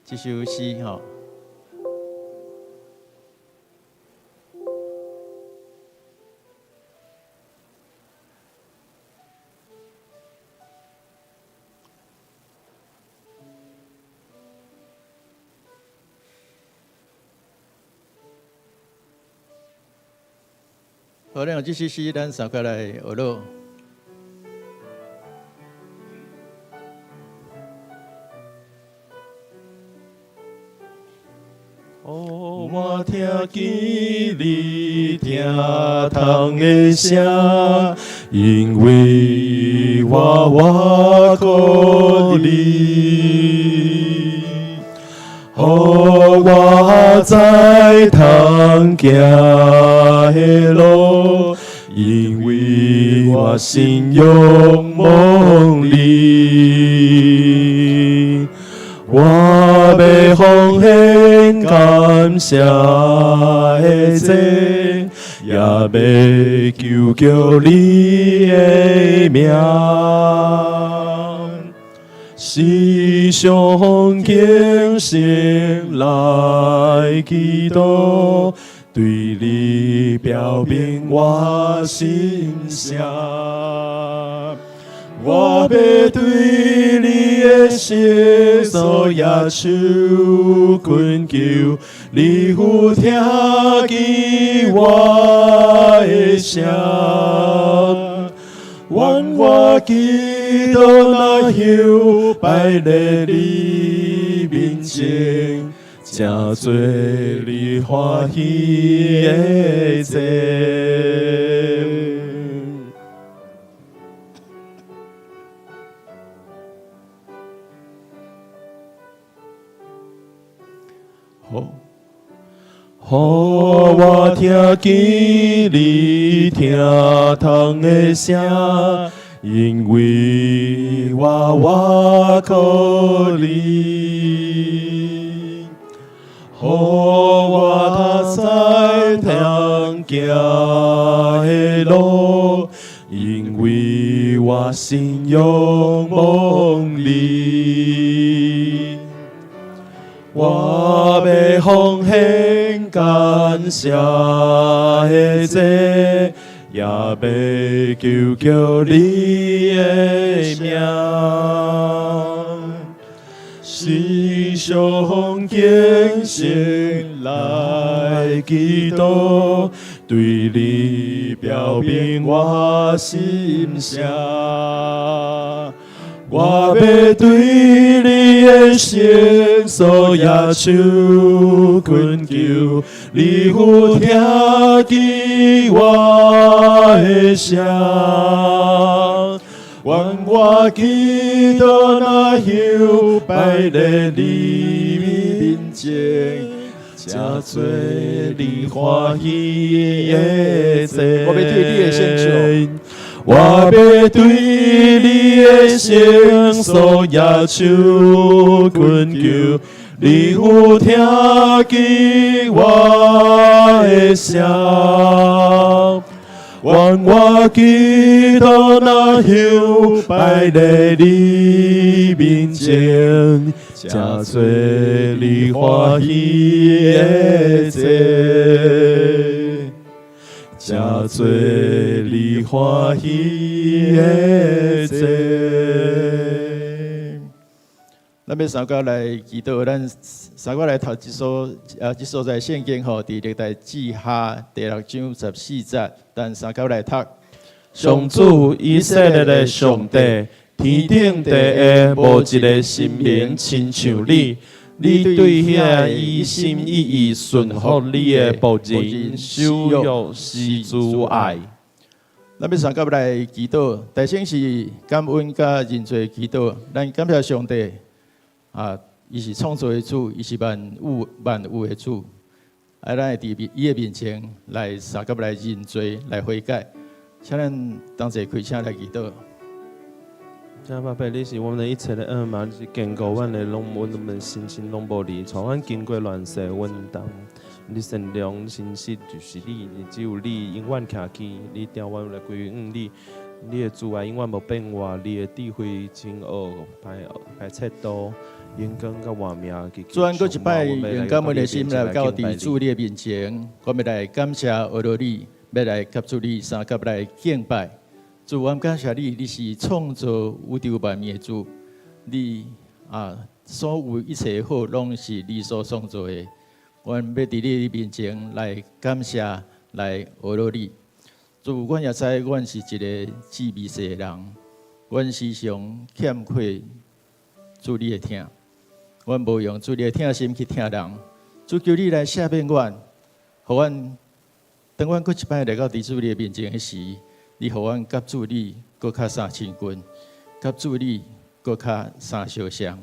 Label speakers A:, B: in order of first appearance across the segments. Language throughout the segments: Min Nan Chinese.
A: 這首詩吼。好，咱用這首詩，咱三個來學咯。
B: 哦，我聽見你聽窗的聲，因為我倚靠你，予我知通行的路，因為我心仰望你。我欲奉獻感謝的祭，也欲求叫你的名，時常虔誠來祈禱，對你表明我心聲。我欲對你的聖所舉手懇求，你有聽見我的聲。願我祈禱若香擺佇你面前，成做你歡喜的祭。
A: 好，
B: 予我聽見你聽窗的聲，因為我倚靠你，予我知通行的路，因為我心仰望你。我欲奉獻感謝的祭，也欲求叫你的名，時常虔誠來祈禱，對你表明我心聲。我欲對你的聖所舉手懇求，你有聽見我的聲。願我祈禱若香擺佇你面前，成做你歡喜的祭。
A: 我欲對你的聖所。
B: 我欲對你的聖所舉手懇求，你有聽見我的聲。願我祈禱若香擺佇你面前，成做你歡喜的祭。成做你歡喜的祭。
A: 咱欲三個來祈禱，咱三個來讀這所啊，這所在聖經吼，佇歷代志下第六章14節，咱三個來讀。
B: 上主以色列的上帝，天頂地下無一个神明親像你。你對遐一心一意順服你的僕人，守約施慈愛。
A: 咱欲三個來祈禱，大先是感恩佮認罪祈禱。咱感謝上帝，啊，伊是創造的主，伊是萬有萬有的主。啊，咱會佇伊的面前來相佮來認罪，來悔改。請咱同齊開聲來祈禱。
B: 阿爸爸，你是阮們的一切的恩嘛？你是堅固阮的，攏阮們心心攏無離，帶阮經過亂世運動。你善良信實就是你，只有你永遠徛起，你調阮來歸向你。你的慈愛永遠無變化，你的智慧真奧，歹歹測度，榮光佮活命。
A: 主咱閣一擺用感恩的心來到佇主你的面前，我欲來感謝阿羅你，欲來佮主你相佮來敬拜。主，我感謝你，你是創造宇宙萬物的主，你啊所有一切好攏是你所創造的。我欲佇你面前來感謝，來阿羅你。主，阮也知阮是一个志微細的人，阮時常欠缺主你的疼，阮無用主你的疼心去疼人。主，求你來赦免阮，予阮當阮閣一擺來到佇主你的面前的時，你予阮佮主你閣較相親近，佮主你閣較相相像，予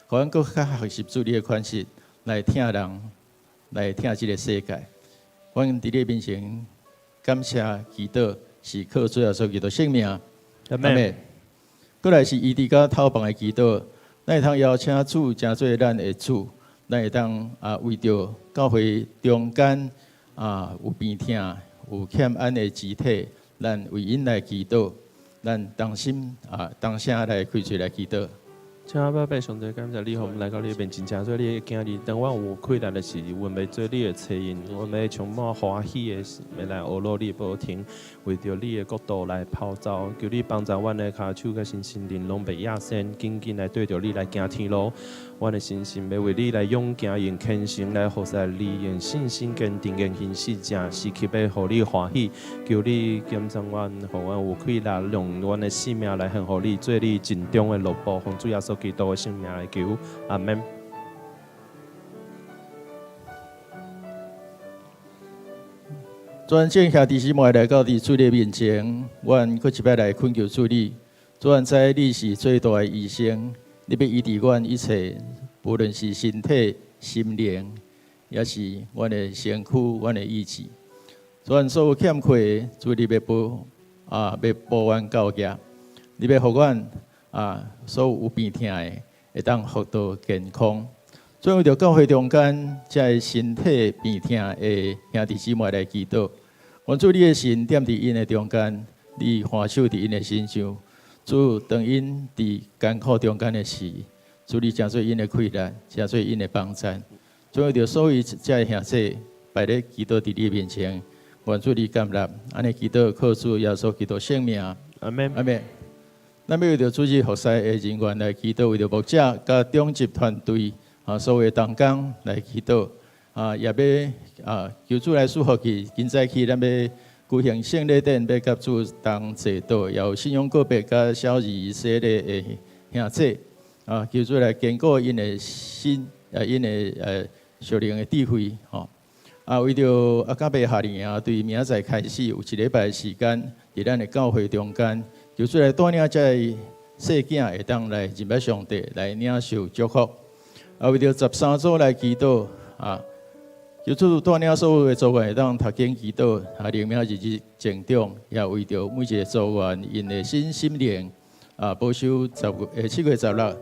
A: 阮閣較學習主你的款式來疼人，來疼這个世界。阮佇你面前感謝祈禱，是靠主耶穌基督聖名。
B: 阿門。
A: 過來是醫治佮透放的祈禱，咱會通邀請主成做咱的主，咱會當啊為著教會中間啊有病疼、有欠安的肢體，咱為𪜶來祈禱，咱同心啊同聲來開喙來祈禱。
B: 親愛的爸上帝，感謝你，予阮來到你的面前，成做你的囝兒。當阮有困難的時，阮欲做你的找因，阮欲充滿歡喜的，欲來阿羅你的寶殿，為著你的國度來拋走。求你幫助阮的跤手佮身心靈攏袂野散，緊緊來對著你來行天路。阮的身心欲為你來勇行，用虔誠來服侍你，用信心堅定，用行實正，時刻欲予你歡喜。求你減省阮，予阮有氣力，用阮的性命來獻予你，做你盡忠的奴僕，奉主耶穌基督的聖名來求，阿門。
A: 尊敬兄弟姊妹來到佇主的面前，阮閣一擺來懇求主你。主，阮知你是最大的醫生，你欲醫治阮一切，無論是身體、心靈，抑是阮的身軀、阮的意志。主，阮所有欠缺的，主你欲補啊，欲補阮到額，你欲予阮啊，所有有病疼的，會當復到健康。主，為著教會中間這个身體病疼的兄弟姊妹來祈禱，願主你的神踮佇𪜶的中間，你看守佇𪜶的身上。主，當𪜶佇艱苦中間的時，主你成做𪜶的氣力，成做𪜶的幫贊。主，為著所有這个兄弟擺咧祈禱佇你面前，願主你接納，按呢祈禱靠主耶穌基督聖名。
B: 阿門。
A: 阿門。咱欲為著主日服侍的人員來祈禱，為著牧者佮長執團隊啊，所有的同工來祈禱啊，也欲啊求主來賜福去。今早起咱欲舉行聖禮典，欲佮主同齊禱，也有信仰告白佮小兒洗禮的兄弟啊，求主來堅固𪜶的心，啊，𪜶的屬靈的智慧吼。啊，為著阿加伯夏令營對明仔載開始有一禮拜的時間，佇咱的教會中間，求主來帶領這个細囝會當來認捌上帝，來領受祝福。啊，為著13組來祈禱啊，求主帶領所有的組員會當讀經祈禱，啊，靈命日日成長，也為著每一个組員𪜶的身心靈啊，保守10月7月16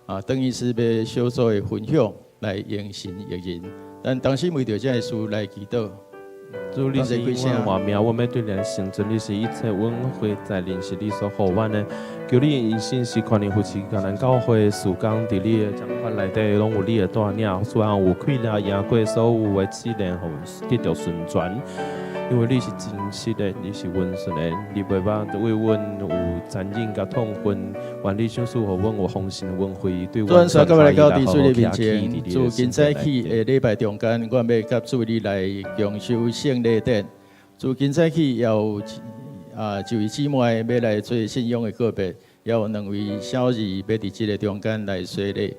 A: 啊，等於是欲小組的分享來榮神益人。咱同時為著這个事來祈禱。
B: 主，你是永遠活命，阮欲對你來成全，你是一切恩惠在臨是你所予阮的。求你用信實權能扶持，共咱教會事工佇你的掌權內底，攏有你的帶領，使阮有氣力贏過所有的試煉，予得著順全。因為你是真實的，你是溫順的，你袂捌為阮有殘忍佮痛恨，願你賞賜予阮有豐盛的恩惠，對阮
A: 主，咱來到佇主的面前，自今早起的禮拜中間，阮欲佮主你來共守聖禮典。自今早起也有啊，一位姊妹欲來做信仰的告白，也有兩位小兒欲佇這个中間來洗禮。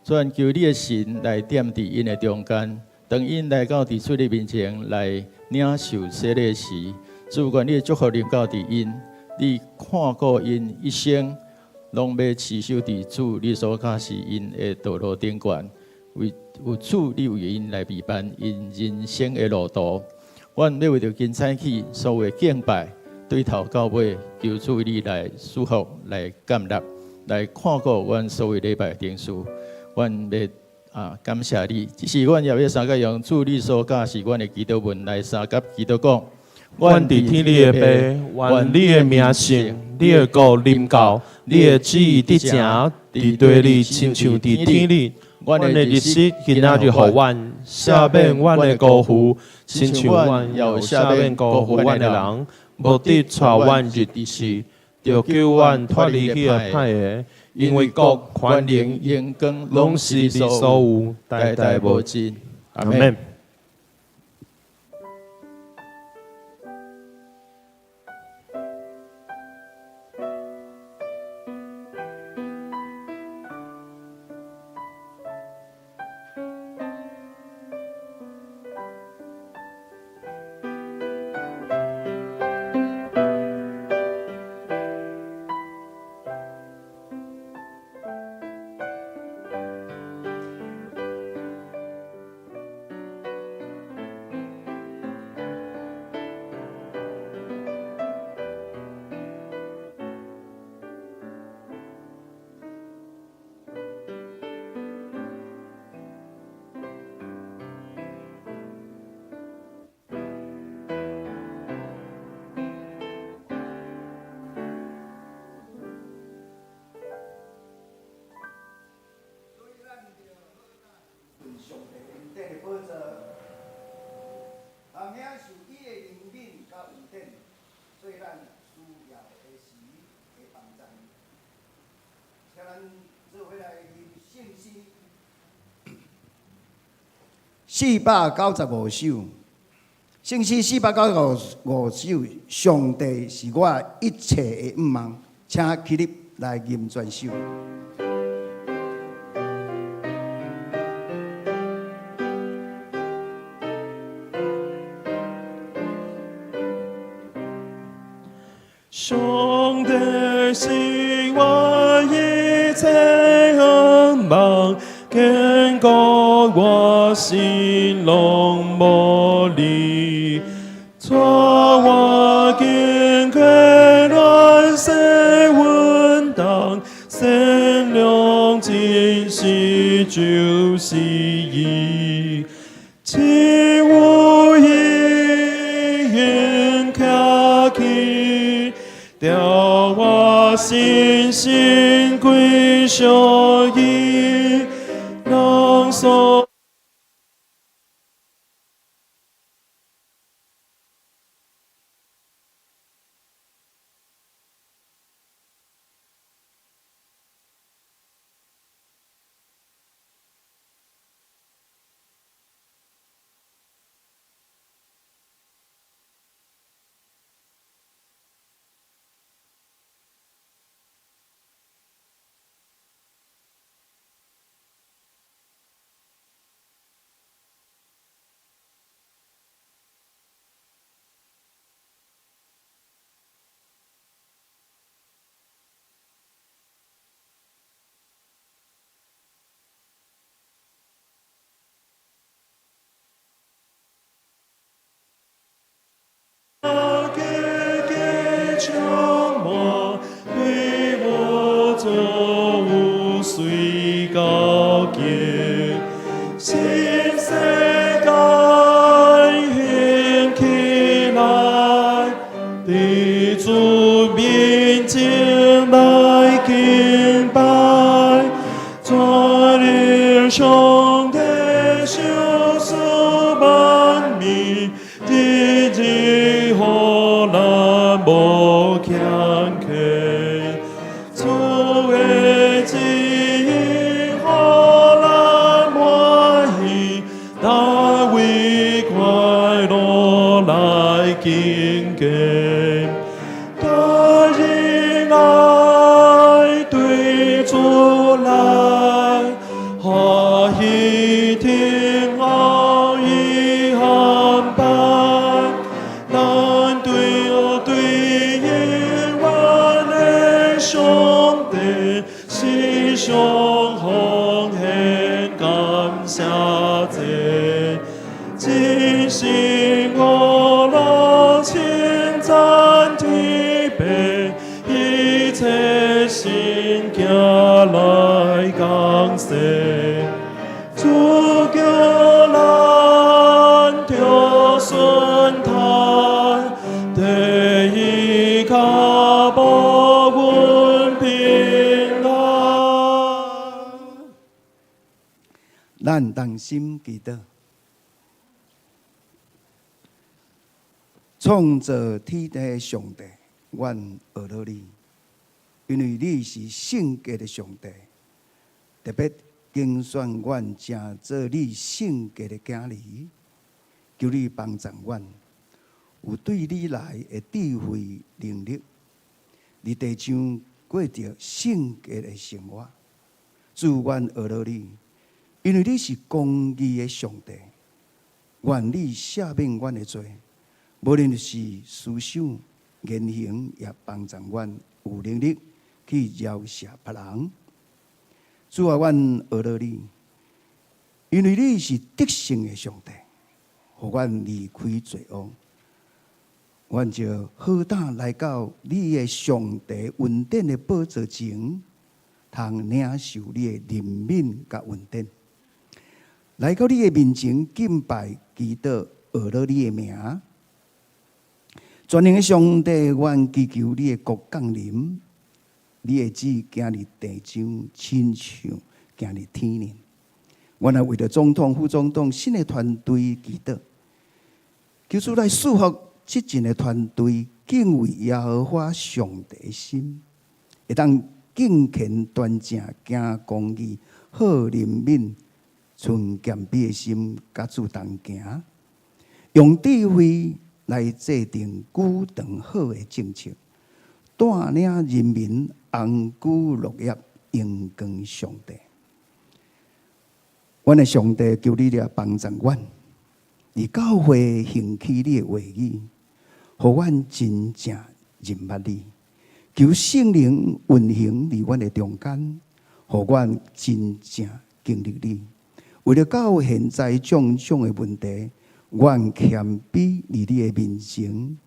A: 主，求你的神來踮佇𪜶的中間，當𪜶來到佇主的面前來領受洗禮時，主，願你的祝福臨到佇𪜶，你看顧𪜶一生，攏欲持守佇主你所教示𪜶的道路頂懸，為有主你為𪜶來備辦𪜶人生的路途。阮欲為著今早起所有的敬拜，對頭到尾，求主你來賜福、來建立、來看顧阮所有禮拜的定事。阮欲啊感謝你，只是阮也欲相佮用主你所教示阮的祈禱文來相佮祈禱講，
B: 阮佇天裡的父，願你的名聖，你的國臨到，你的旨意得成，佇地裡親像佇天裡。阮的日食今仔日予阮，赦免阮的辜負，親像阮也有赦免辜負阮的人。毋得帶阮入試，著救阮脫離彼个歹的。因為國、權能、
A: 榮光，
B: 攏是你所有，代代無盡。
A: 阿們。
C: 495首，聖詩495首，上帝是我一切的向望，請起立來吟全首。
B: 上帝是我一切向望，堅固我心攏無離，帶我經過亂世運動，善良真實就是伊，只有伊應徛起，調我信心歸向伊，人所。充滿，對我做有水高潔，新世界興起來，佇主面前來敬拜，全能上帝賞賜萬民，日日予咱無欠缺，主的旨意予咱滿意，大衛快樂來敬虔，大仁愛對主來，歡喜聽奧義喊拜，咱對對應阮的上帝，時常奉獻感謝祭，真心我樂稱讚天父，一切心行來感謝。主叫咱著順嘆，
C: 咱同心祈禱，創造天地的上帝，阮阿羅你，因為你是聖潔的上帝，特別揀選阮成做你聖潔的囝兒，求你幫助阮，有對你來的智慧能力，佇地上過著聖潔的生活。主，阮阿羅你，因為你是公義的上帝，願你赦免阮的罪，無論是思想、言行，也幫助阮有能力去饒恕別人。主啊，阮阿羅你，因為你是得勝的上帝，予阮離開罪惡，阮就好膽來到你的上帝恩典的寶座前，通領受你的憐憫佮恩典。來到你的面前敬拜、祈禱、阿羅你的名。全能的上帝，阮祈求你的國降臨，你的旨行佇地上，親像行佇天頂。阮也為著總統、副總統新的團隊祈禱，求主來賜福執政的團隊敬畏耶和華上帝的心，會當敬虔端正、行公義、好憐憫、存謙卑的心，佮主同行，用智慧來制定久長好的政策，帶領人民安居樂業，榮光上帝。阮的上帝，求你來幫助阮，佇教會興起你的話語，予阮真正認捌你。求聖靈運行佇阮的中間，予阮真正經歷你。為著到現在種種的問題，阮謙卑佇你的面前，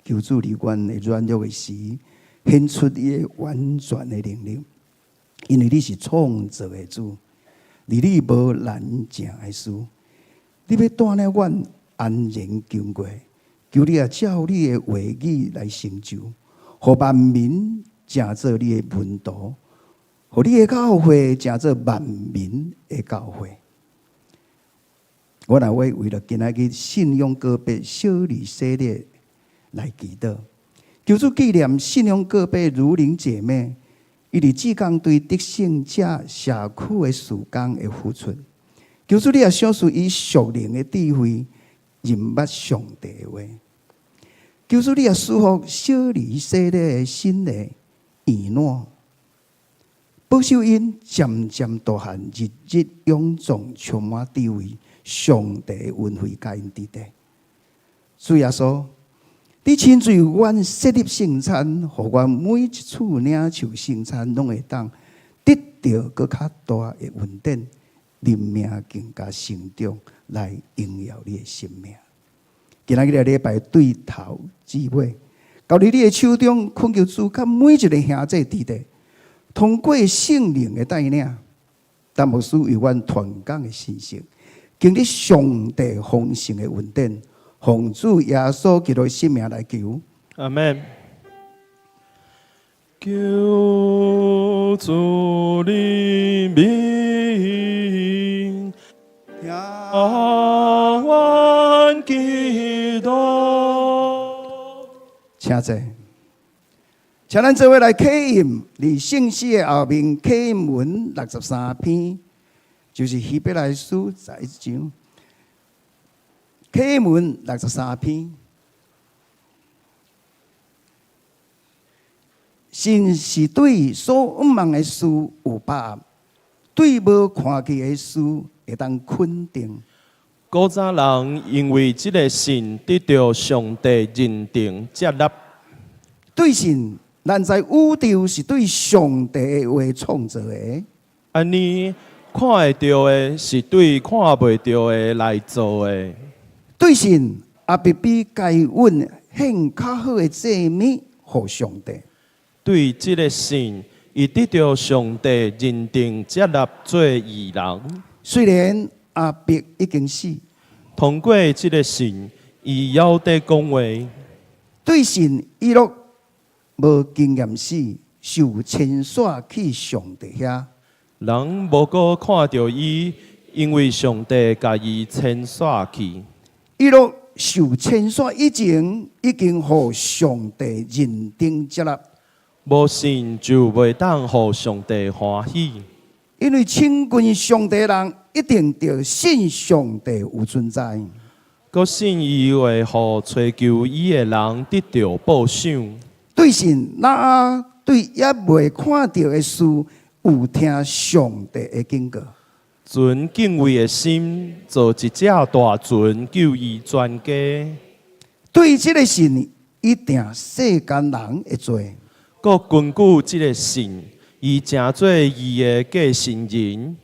C: 求主佇阮的軟弱的時，顯出你的完全的能力。因為你是創造的主，佇你無難成的事。你欲帶領阮安然經過，求你也照你的話語來成就，予萬民成做你的門徒，予你的教會成做萬民的教會。我若會為著今仔日信仰告白小李系列來祈禱，求主紀念信仰告白如玲姐妹，伊佇志工隊得勝者社區的事工的付出。求主你也賞賜伊屬靈的智慧，認捌上帝的話。求主你也賜福小李系列的新的院長，保守𪜶漸漸大漢，日日勇壯，充滿智慧，上帝的恩惠佮𪜶佇底。主耶穌，你親自為阮設立聖餐，予阮每一次領受聖餐，攏會當得著閣較大的恩典，靈命更加成長，來榮耀你的聖名。今仔日的禮拜對頭至尾，交佇你的手中，懇求主佮每一个兄弟弟弟，通過聖靈的帶領，陳牧師為阮傳講的信息，經歷上帝豐盛的恩典，奉主耶穌基督的聖名來求。
B: 阿門。求主憐憫，聽阮祈禱。
C: 請坐，請咱做伙來啟印，佇聖詩的後面啟印文63篇，就是希伯來書11章。啟印文六十三篇，信是對所向望的事有把握，對無看見的事會當肯定。
B: 古早人因為這个信得著上帝認定接納。
C: 對信，咱知宇宙是對上帝的話創造的。
B: 按呢，看會著的是對看袂著的來做的。
C: 對信，亞伯比該隱獻較好的祭物予上帝。
B: 對這个信，伊得著上帝認定接納做義人。
C: 雖然亞伯已經死，
B: 通過這个信，伊猶佇講話。
C: 對信，以諾無經驗死，受遷徙去上帝遐。
B: 人無閣看著伊，因為上帝共伊遷徙去。
C: 以諾受遷徙以前，已經予上帝認定接納。
B: 無信就袂當予上帝歡喜。
C: 因為親近上帝的人，一定著信上帝有存在。
B: 閣信伊會予揣求伊的人得著報賞。
C: 對信，挪亞對猶未看著的事，有聽上帝的警告。
B: 存敬畏的心，造一隻大船救伊全家。
C: 對這个信，伊定世間人的罪。
B: 閣根據這个信，伊成做義的繼承人。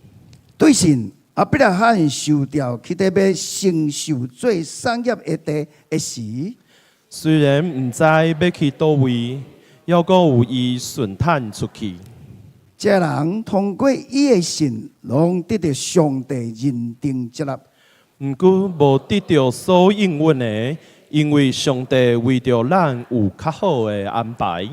C: 對信，亞伯拉罕受召去佇欲承受做產業的地的時，
B: 雖然毋知欲去佗位，猶閣有伊順坦出去。
C: 這人通過伊的信，攏得著上帝認定接納。
B: 毋過無得著所應允的，因為上帝為著咱有較好的安排。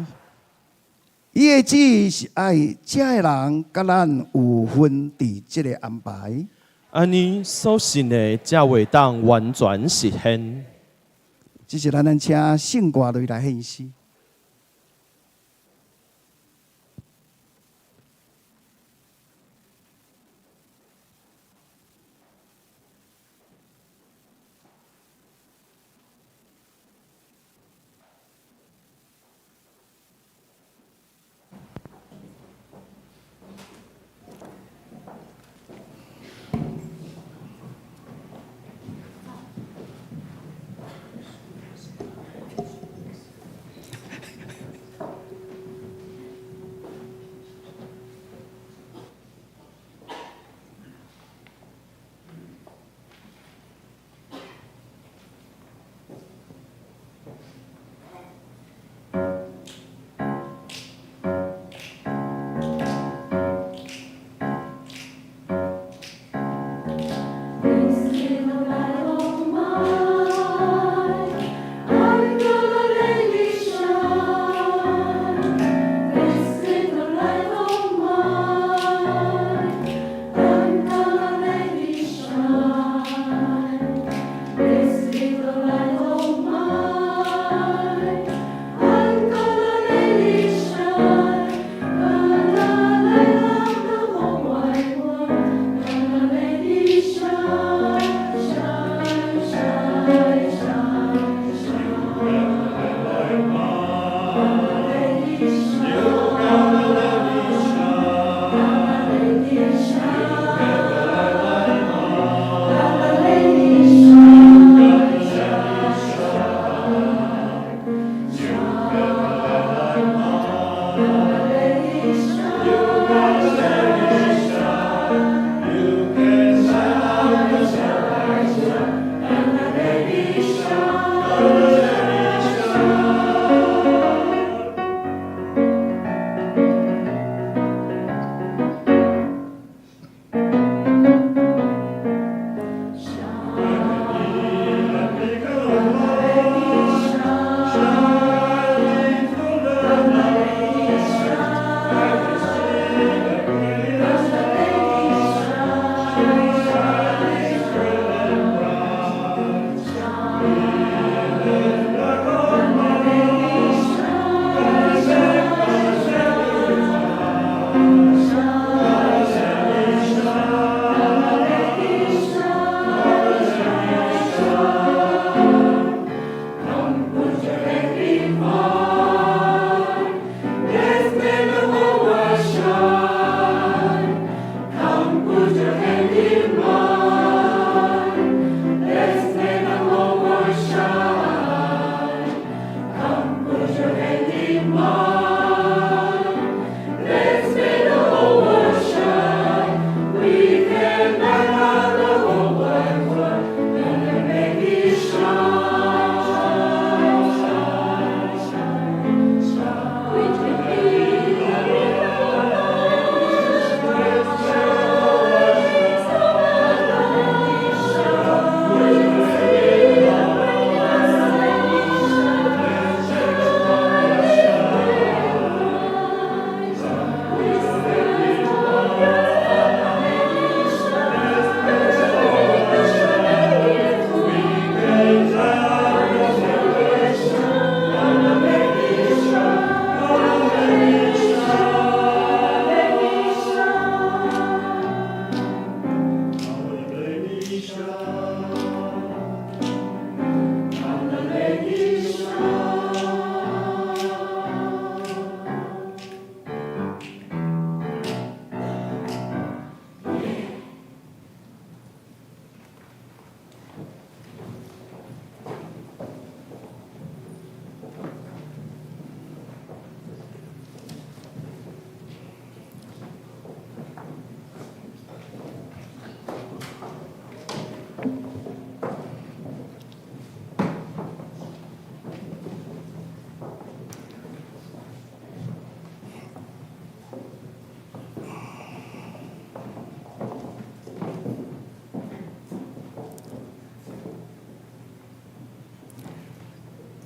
C: 伊的旨意是愛這个人佮咱有份佇這个安排。
B: 按呢所信的才會當完全實現。
C: 這是咱咱請聖歌隊來獻詩。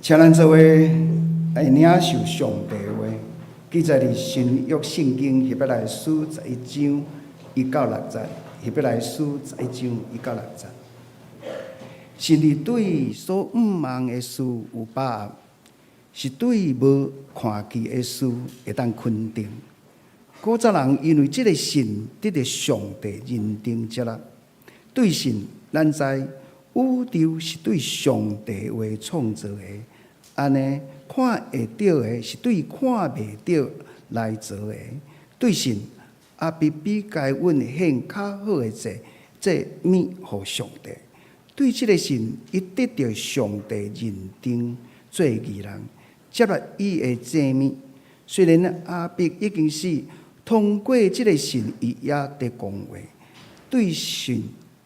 C: 請咱做伙來領受上帝話，記載佇新約聖經希伯來書十一章一到六節，希伯來書十一章一到六節。神佇對所向望的事有把握，是對無看見的事會當肯定。古早人因為這个信得著上帝認定接納。對信，咱知宇宙是對上帝話創造的，按呢看會著的是對看袂著來造的。對信，亞伯比該隱獻較好的祭，祭物予上帝。對這个信，伊得著上帝認定做義人，接納伊的祭物。雖然亞伯已經死，通過這个信，伊也佇講話。對信，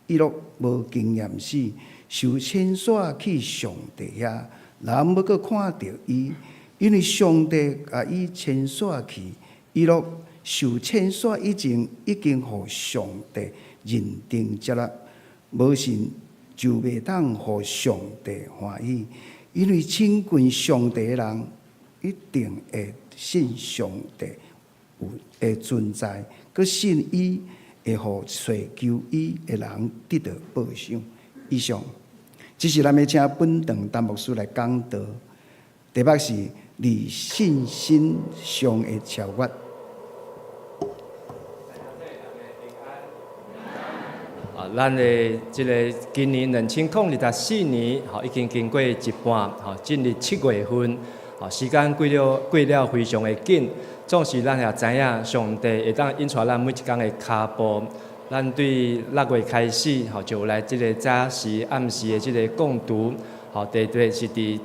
C: 以諾無經驗死，受遷徙去上帝遐，人無閣看著伊，因為上帝共伊遷徙去。以諾受遷徙以前，已經予上帝認定接納。無信就袂當予上帝歡喜，因為親近上帝的人一定會信上帝有的存在，閣信伊會予尋求伊的人得著報賞。以上，這是咱欲請本堂陳牧師來講道，題目是佇信心上的超越。
D: 啊，咱的這个今年2024年，吼，已經經過一半，吼，進入7月份，吼，時間過了非常的緊。總是咱也知影，上帝會當引帶咱每一工的跤步。咱對6月開始，吼，就來這个早時暗時的這个共讀，吼，特別是佇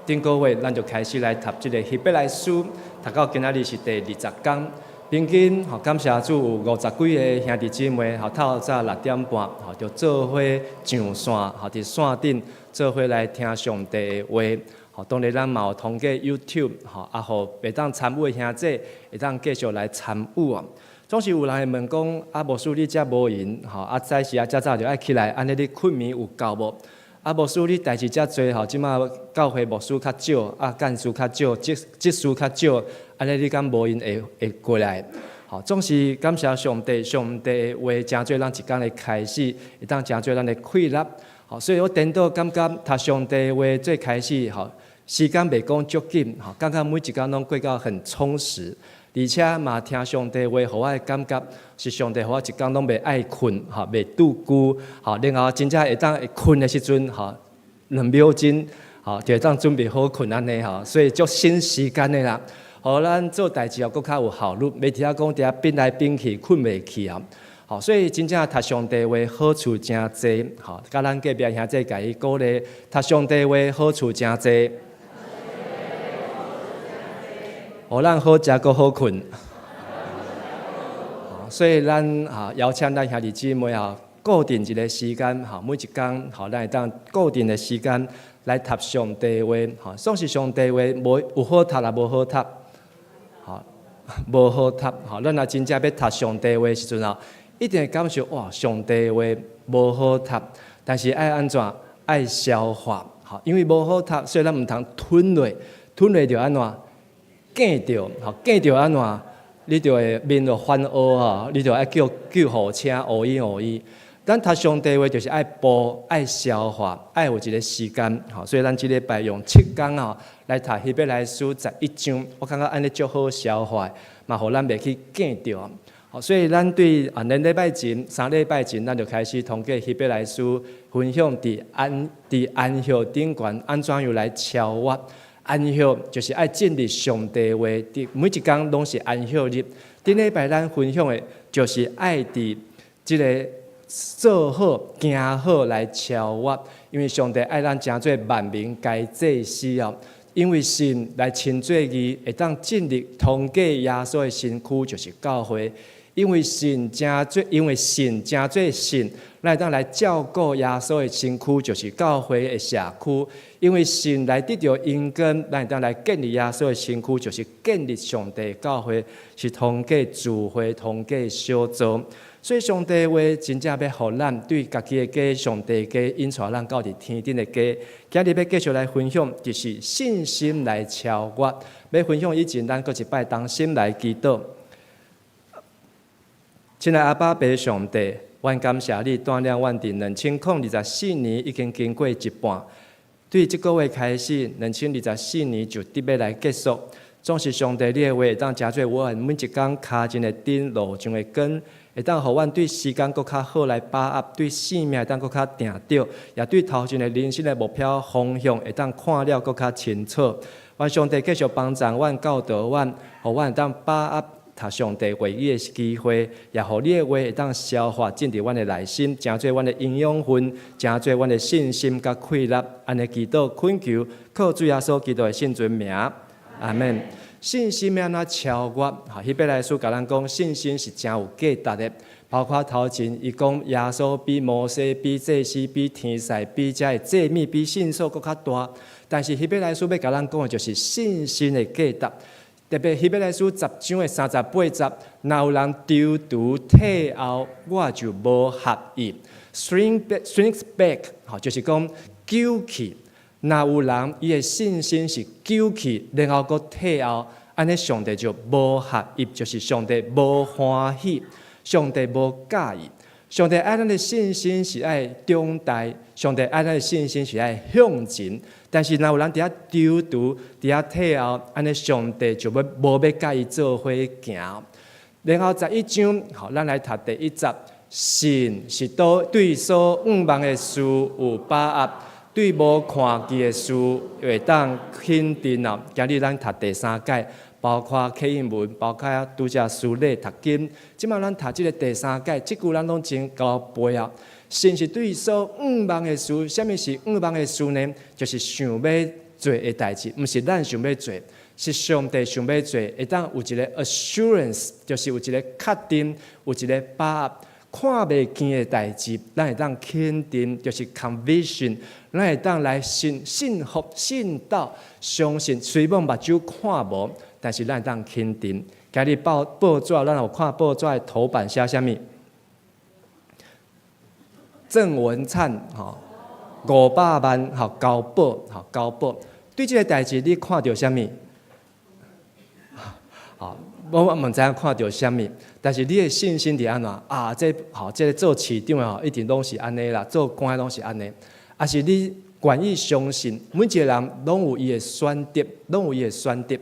D: 頂個月，咱就開始來讀這个希伯來書，讀到今仔日是第20工。平均吼，感謝主有50幾个兄弟姊妹吼，透早6點半吼，就做伙上線吼，佇線頂做伙來聽上帝的話。吼，當然咱嘛有通過 YouTube 吼，啊，予袂當參與的兄弟會當繼續來參與哦。總是有人會問講，啊，牧師你遮無閒吼，啊，早時啊遮早就愛起來，按呢你睏眠有夠無？啊，牧師你代誌遮濟吼，這馬教會牧師較少，啊，幹事較少，執事較少，按呢你敢無閒會過來？吼，總是感謝上帝，上帝的話成做咱一工的開始，會當成做咱的氣力。吼，所以我顛倒感覺讀上帝的話做開始，吼，時間袂講足緊，吼，感覺每一工攏過到很充實，而且嘛聽上帝話，予我的感覺是上帝予我一工攏袂愛睏，吼，袂拄久，吼，然後真正會當會睏的時陣，吼，2秒鐘，吼，就會當準備好睏按呢，吼，所以足省時間的啦，予咱做代誌又閣較有效率，袂佇遐講佇遐變來變去，睏袂去啊。吼，所以真正讀上帝話好處誠濟，吼，佮咱隔壁兄弟共伊鼓勵，讀上帝話好處誠濟，予咱好食閣好睏。所以咱啊邀請咱兄弟姊妹啊，固定一个時間，吼，每一工，吼，咱會當固定的時間來讀上帝話，吼，總是上帝話無有好讀抑無好讀，吼，無好讀，吼，咱若真正欲讀上帝話時陣啊，一定會感受哇，上帝話無好讀，但是愛按怎？愛消化，吼，因為無好讀，所以咱毋通吞落，吞落就按怎？見著，吼，見著按怎？你就會面就翻烏吼，你就愛叫救護車，烏伊烏伊。咱讀上帝話就是愛補、愛消化、愛有一个時間，吼，所以咱這禮拜用7工吼來讀希伯來書十一章，我感覺按呢足好消化，嘛予咱袂去見著。好，所以咱對啊，2禮拜前、3禮拜前，咱就開始通過希伯來書分享佇安息頂懸按怎樣來超越。安息就是愛進入上帝話，佇每一工攏是安息日。頂禮拜咱分享的，就是愛佇這个做好、行好來超越，因為上帝愛咱成做萬民皆祭司哦。因為信來稱做義，會當進入通過耶穌的身軀，就是教會。因為信成做信，咱會當來照顧耶穌的身軀，就是教會的社區。因為信來得著恩膏，咱會當來建立耶穌的身軀，就是建立上帝教會，是通過聚會，通過小組。所以上帝話真正欲予咱對家己的家，上帝家引帶咱到佇天頂的家。今日欲繼續來分享，就是信心來超越。欲分享以前，咱閣一擺同心來祈禱。親愛阿爸父上帝，阮感謝你帶領阮佇2024年已經經過一半，對這個月開始，兩千二十四年就得欲來結束。總是上帝你的話會當成做阮每一工跤前的燈，路上的光，會當予阮對時間閣較好來把握，對性命會當閣較定著，也對頭前的人生的目標方向會當看了閣較清楚。願上帝繼續幫助阮，教導阮，予阮會當把握讀上帝話語的機會，也予你的話會當消化進佇阮的內心，成做阮的營養分，成做阮的信心佮氣力。按呢祈禱懇求，靠主耶穌基督的聖尊名，阿門。信心欲按怎超越？哈，希伯來書共咱講，信心是誠有價值的。包括頭前伊講耶穌比摩西、比祭司、比天使、比遮的祭物、比聖所閣較大。但是希伯來書欲共咱講的就是信心的價值。特別希伯來書10章的38節，若有人躊躇退後，我就無合意。Shrink back，吼，就是講糾去。若有人伊的信心是糾去，然後閣退後，按呢上帝就無合意，就是上帝無歡喜，上帝無佮意。上帝愛咱的信心是愛長大，上帝愛咱的信心是愛向前。但是若有人佇遐躊躇，佇遐退後，按呢上帝就欲無欲佮伊做伙行。然後11章，好，咱來讀第一節。信是都對所向望的事有把握，對無看見的事會當肯定哦。今日咱讀第三屆，包括啟應文，包括拄才書禮讀經。這擺咱讀這个第三屆，這句咱攏真𠢕背啊。信是對所向望的事，啥物是向望的事呢？就是想欲做的代誌，毋是咱想欲做，是上帝想欲做，會當有一个 assurance，就是有一个確定，有一个把握。看袂見的代誌，咱會當肯定，就是 conviction，咱會當來信信服、信到、相信。雖罔目睭看無，但是咱會當肯定。今日報紙，咱有看報紙的頭版寫啥物？鄭文燦吼500萬吼交保吼交保。對這个代誌，你看著啥物？好，我毋知影看著啥物，但是你的信心佇按怎？啊，這吼，這个做市長的吼，一定攏是按呢啦，做官的攏是按呢。抑是你願意相信，每一个人攏有伊的選擇，攏有伊的選擇。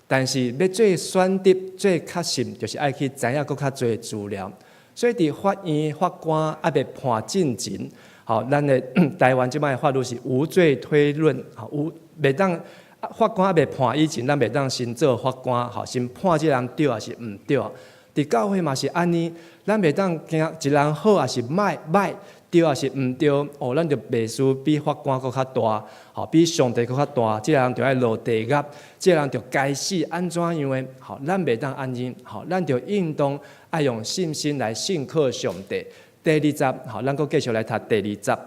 D: 但是欲做選擇、做確信，就是愛去知影閣較濟資料。所以佇法院法官猶未判進前，吼，咱的台灣這擺的法律是無罪推論，吼，無袂當法官猶未判以前，咱袂當先做法官，吼，先判這人對抑是毋對。佇教會嘛是按呢，咱袂當驚一人好抑是䆀，對抑是毋對，哦，咱就袂輸比法官閣較大，吼，比上帝閣較大，這个人就愛落地獄，這个人就該死，按怎樣的？吼，咱袂當按呢，吼，咱就應當愛用信心來信靠上帝。第二節，吼，咱閣繼續來讀第二節。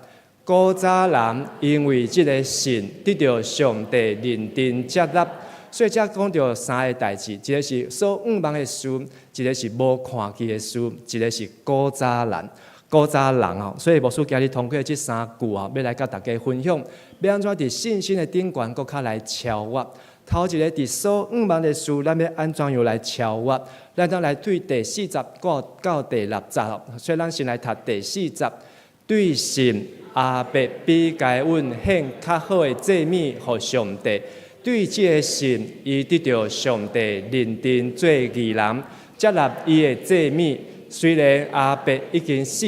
D: 古早人因為這个信得著上帝認定接納，所以遮講著三个代誌，一个是所向望的事，一个是無看見的事，一个是古早人。古早人哦，所以牧師今日通過這三句啊，欲來佮大家分享，欲按怎佇信心的頂懸，閣較來超越。頭一个佇所向望的事，咱欲按怎樣來超越？咱當來對第四節到第六節，所以咱先來讀第四節。對信亞伯比該隱獻較好的祭物予上帝，對這个信，伊得著上帝認定做義人，接納伊的祭物。雖然亞伯已經死，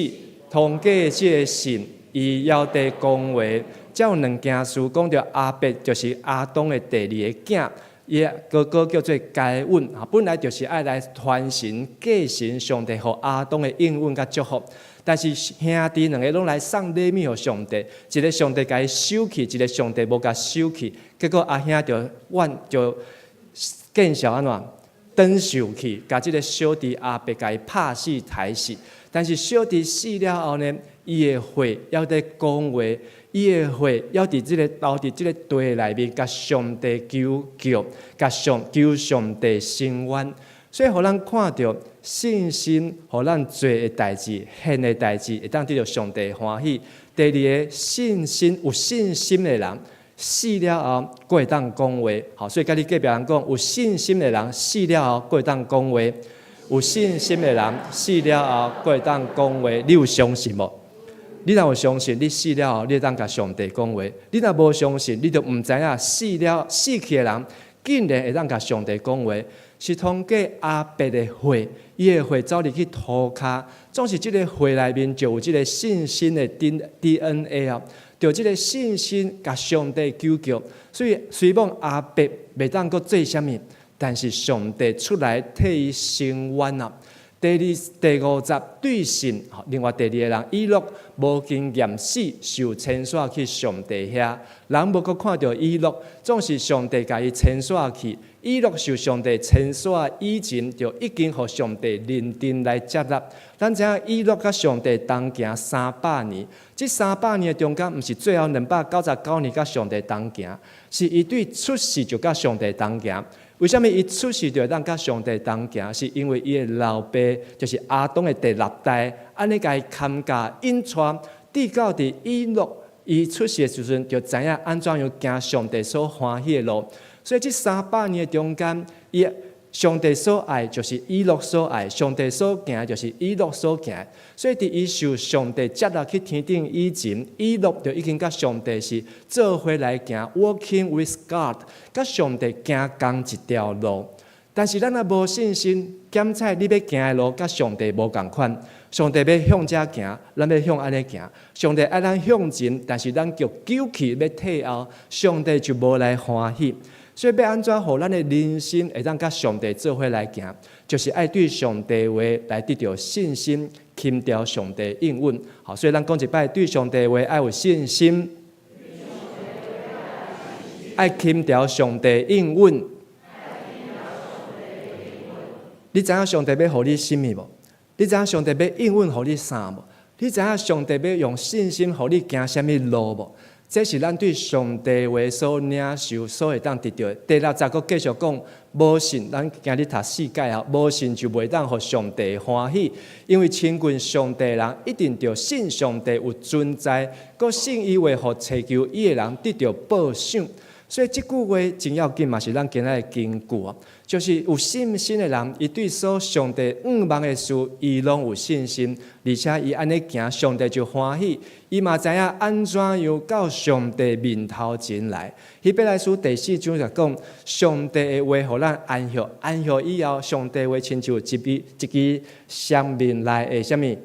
D: 通過這个信，伊猶佇講話。遮有兩件事講著亞伯就是亞當的第二个囝，伊的哥哥叫做該隱，本來就是愛來傳承繼承上帝予亞當的應允佮祝福。但是兄弟兩个攏來送禮物予上帝，一个上帝共伊收去，一个上帝無共收去，結果阿兄就怨就見笑按怎？轉受去，共這个小弟亞伯共伊拍死刣死。但是小弟死了後呢，伊的血猶佇講話，伊的血猶佇這个留佇這个地內面，共上帝求告，共上求上帝伸冤。所以，予咱看著信心，予咱做的代誌、獻的代誌，會當得著上帝歡喜。第二个，信心有信心的人，死了後，閣會當講話。好，所以共你隔壁人講，有信心的人死了後，閣會當講話。有信心的人死了後，閣會當講話。你有相信無？你若有相信，你死了後，你會當共上帝講話。你若無相信，你就毋知影死了死去的人，竟然會當共上帝講話。是通過亞伯的血，伊的血走入去塗跤，總是這个血內面就有這个信心的 DNA 啊，就這个信心共上帝求告。所以雖罔亞伯袂當閣做啥物，但是上帝出來替伊伸冤啊。第二第五節對信，另外第二个人以諾無經驗死，受遷徙去上帝遐，人無閣看著以諾，總是上帝共伊遷徙去。以諾受上帝遷徙以前，就已經予上帝認定來接納。咱知影以諾佮上帝同行三百年，這三百年的中間，毋是最後299年佮上帝同行，是伊對出世就佮上帝同行。為啥物伊出世就會當佮上帝同行？是因為伊的老爸就是亞當的第六代，按呢共伊看教引帶，直到佇以諾伊出世的時陣，就知影按怎樣行上帝所歡喜的路。所以這三百年的中間，伊上帝所愛就是以諾所愛，上帝所行就是以諾所行。所以佇伊受上帝接納去天頂以前，以諾就已經佮上帝是做伙來行，walking with God，佮上帝行仝一條路。但是咱若無信心，檢採你欲行的路佮上帝無仝款。上帝欲向遮行，咱欲向按呢行。上帝愛咱向前，但是咱卻糾去欲退後，上帝就無來歡喜。所以欲按怎予咱的人生會當佮上帝做伙來行，就是愛對上帝話來得著信心，輕調上帝應允。好，所以咱講一擺，對上帝話愛有信心，愛輕調上帝應允。你知影上帝欲予你啥物無？你知影上帝欲應允予你啥無？你知影上帝欲用信心予你行啥物路無？這是咱對上帝話所領受、所會當得著的。第六節閣繼續講，無信，咱今日讀四誡啊，無信就袂當予上帝歡喜，因為親近上帝的人一定著信上帝有存在，閣信伊話予尋求伊的人得著報賞。所以這句話真要緊嘛，是咱今仔的金句啊，就是有信心的人，伊對所上帝向望的事，伊攏有信心，而且伊按呢行，上帝就歡喜。伊嘛知影按怎樣到上帝面頭前來。希伯來書第四章就講，上帝的話予咱安息，安息以後，上帝話親像一支一支雙面來的啥物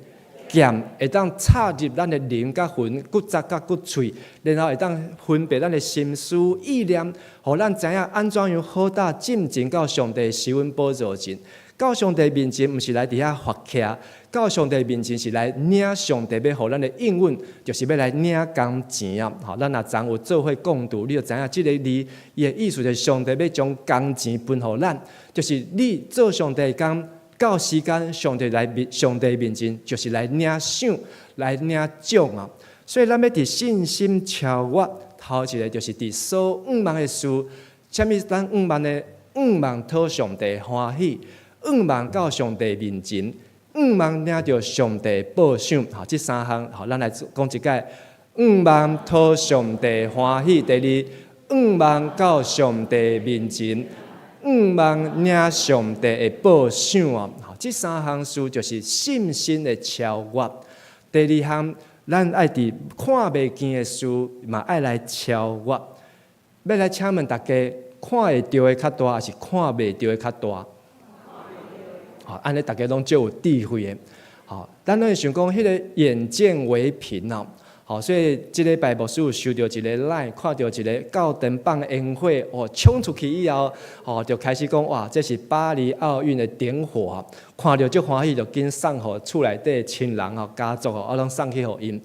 D: 劍，會當插入咱的靈佮魂、骨節佮骨喙，然後會當分別咱的心思意念，予咱知影按怎樣好膽進前到上帝施恩寶座前。到上帝面前，毋是來佇遐發徛，到上帝面前是來領上帝欲予咱的應允，就是欲來領工錢啊！吼，咱若昨有做伙共讀，你就知影這个字，伊的意思就是上帝欲將工錢分予咱，就是你做上帝的工，到時間上帝來面上帝面前，就是來領賞、來領獎啊！所以咱欲佇信心超越，頭一个就是佇所向望的事，啥物咱向望的向望討上帝歡喜。向望到上帝面前，向望領著上帝報賞，吼，這三項，吼，咱來講一擺。向望討上帝歡喜，第二，向望到上帝面前，向望領上帝的報賞啊！吼，這三項事就是信心的超越。第二項，咱愛佇看袂見的事嘛愛來超越。欲來請問大家，看會著的較大，抑是看袂著的較大？吼，按呢逐家攏足有智慧的。吼，咱攏會想講，彼个眼見為憑哦。吼，所以這禮拜牧師有收著一个 LINE，看著一个教堂放煙火，哦，衝出去以後，吼，就開始講哇，這是巴黎奧運的點火，看著足歡喜，就緊送予厝內底親人吼、家族吼，啊，攏送去予𪜶。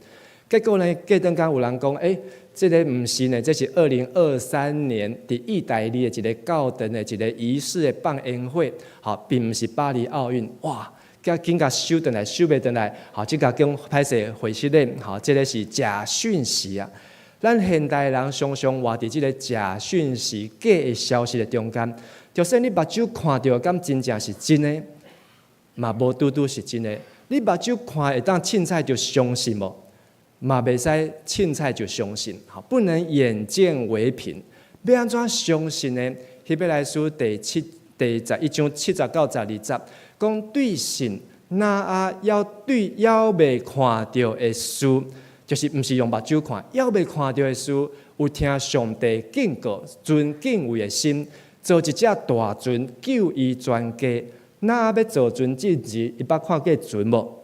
D: 結果呢，過頓工有人講，欸，這个毋是呢，這是2023年佇意大利的一个教堂的一个儀式的放煙火，吼，並毋是巴黎奧運。哇！佮緊共收轉來，收袂轉來，吼，這共講歹勢回失咧，吼，這个是假訊息啊！咱現代人常常活佇這个假訊息、假的消息的中間，就算你目睭看著，敢真正是真的，嘛無拄拄是真的。你目睭看會當凊彩就相信無？嘛袂使凊彩就相信，吼，不能眼見為憑。欲按怎相信呢？希伯來書第11章7節到12節，講對信，挪亞猶對猶未看著的事，就是毋是用目睭看，猶未看著的事，有聽上帝警告，存敬畏的心，造一隻大船救伊全家。挪亞欲造船之前，伊捌看過船無？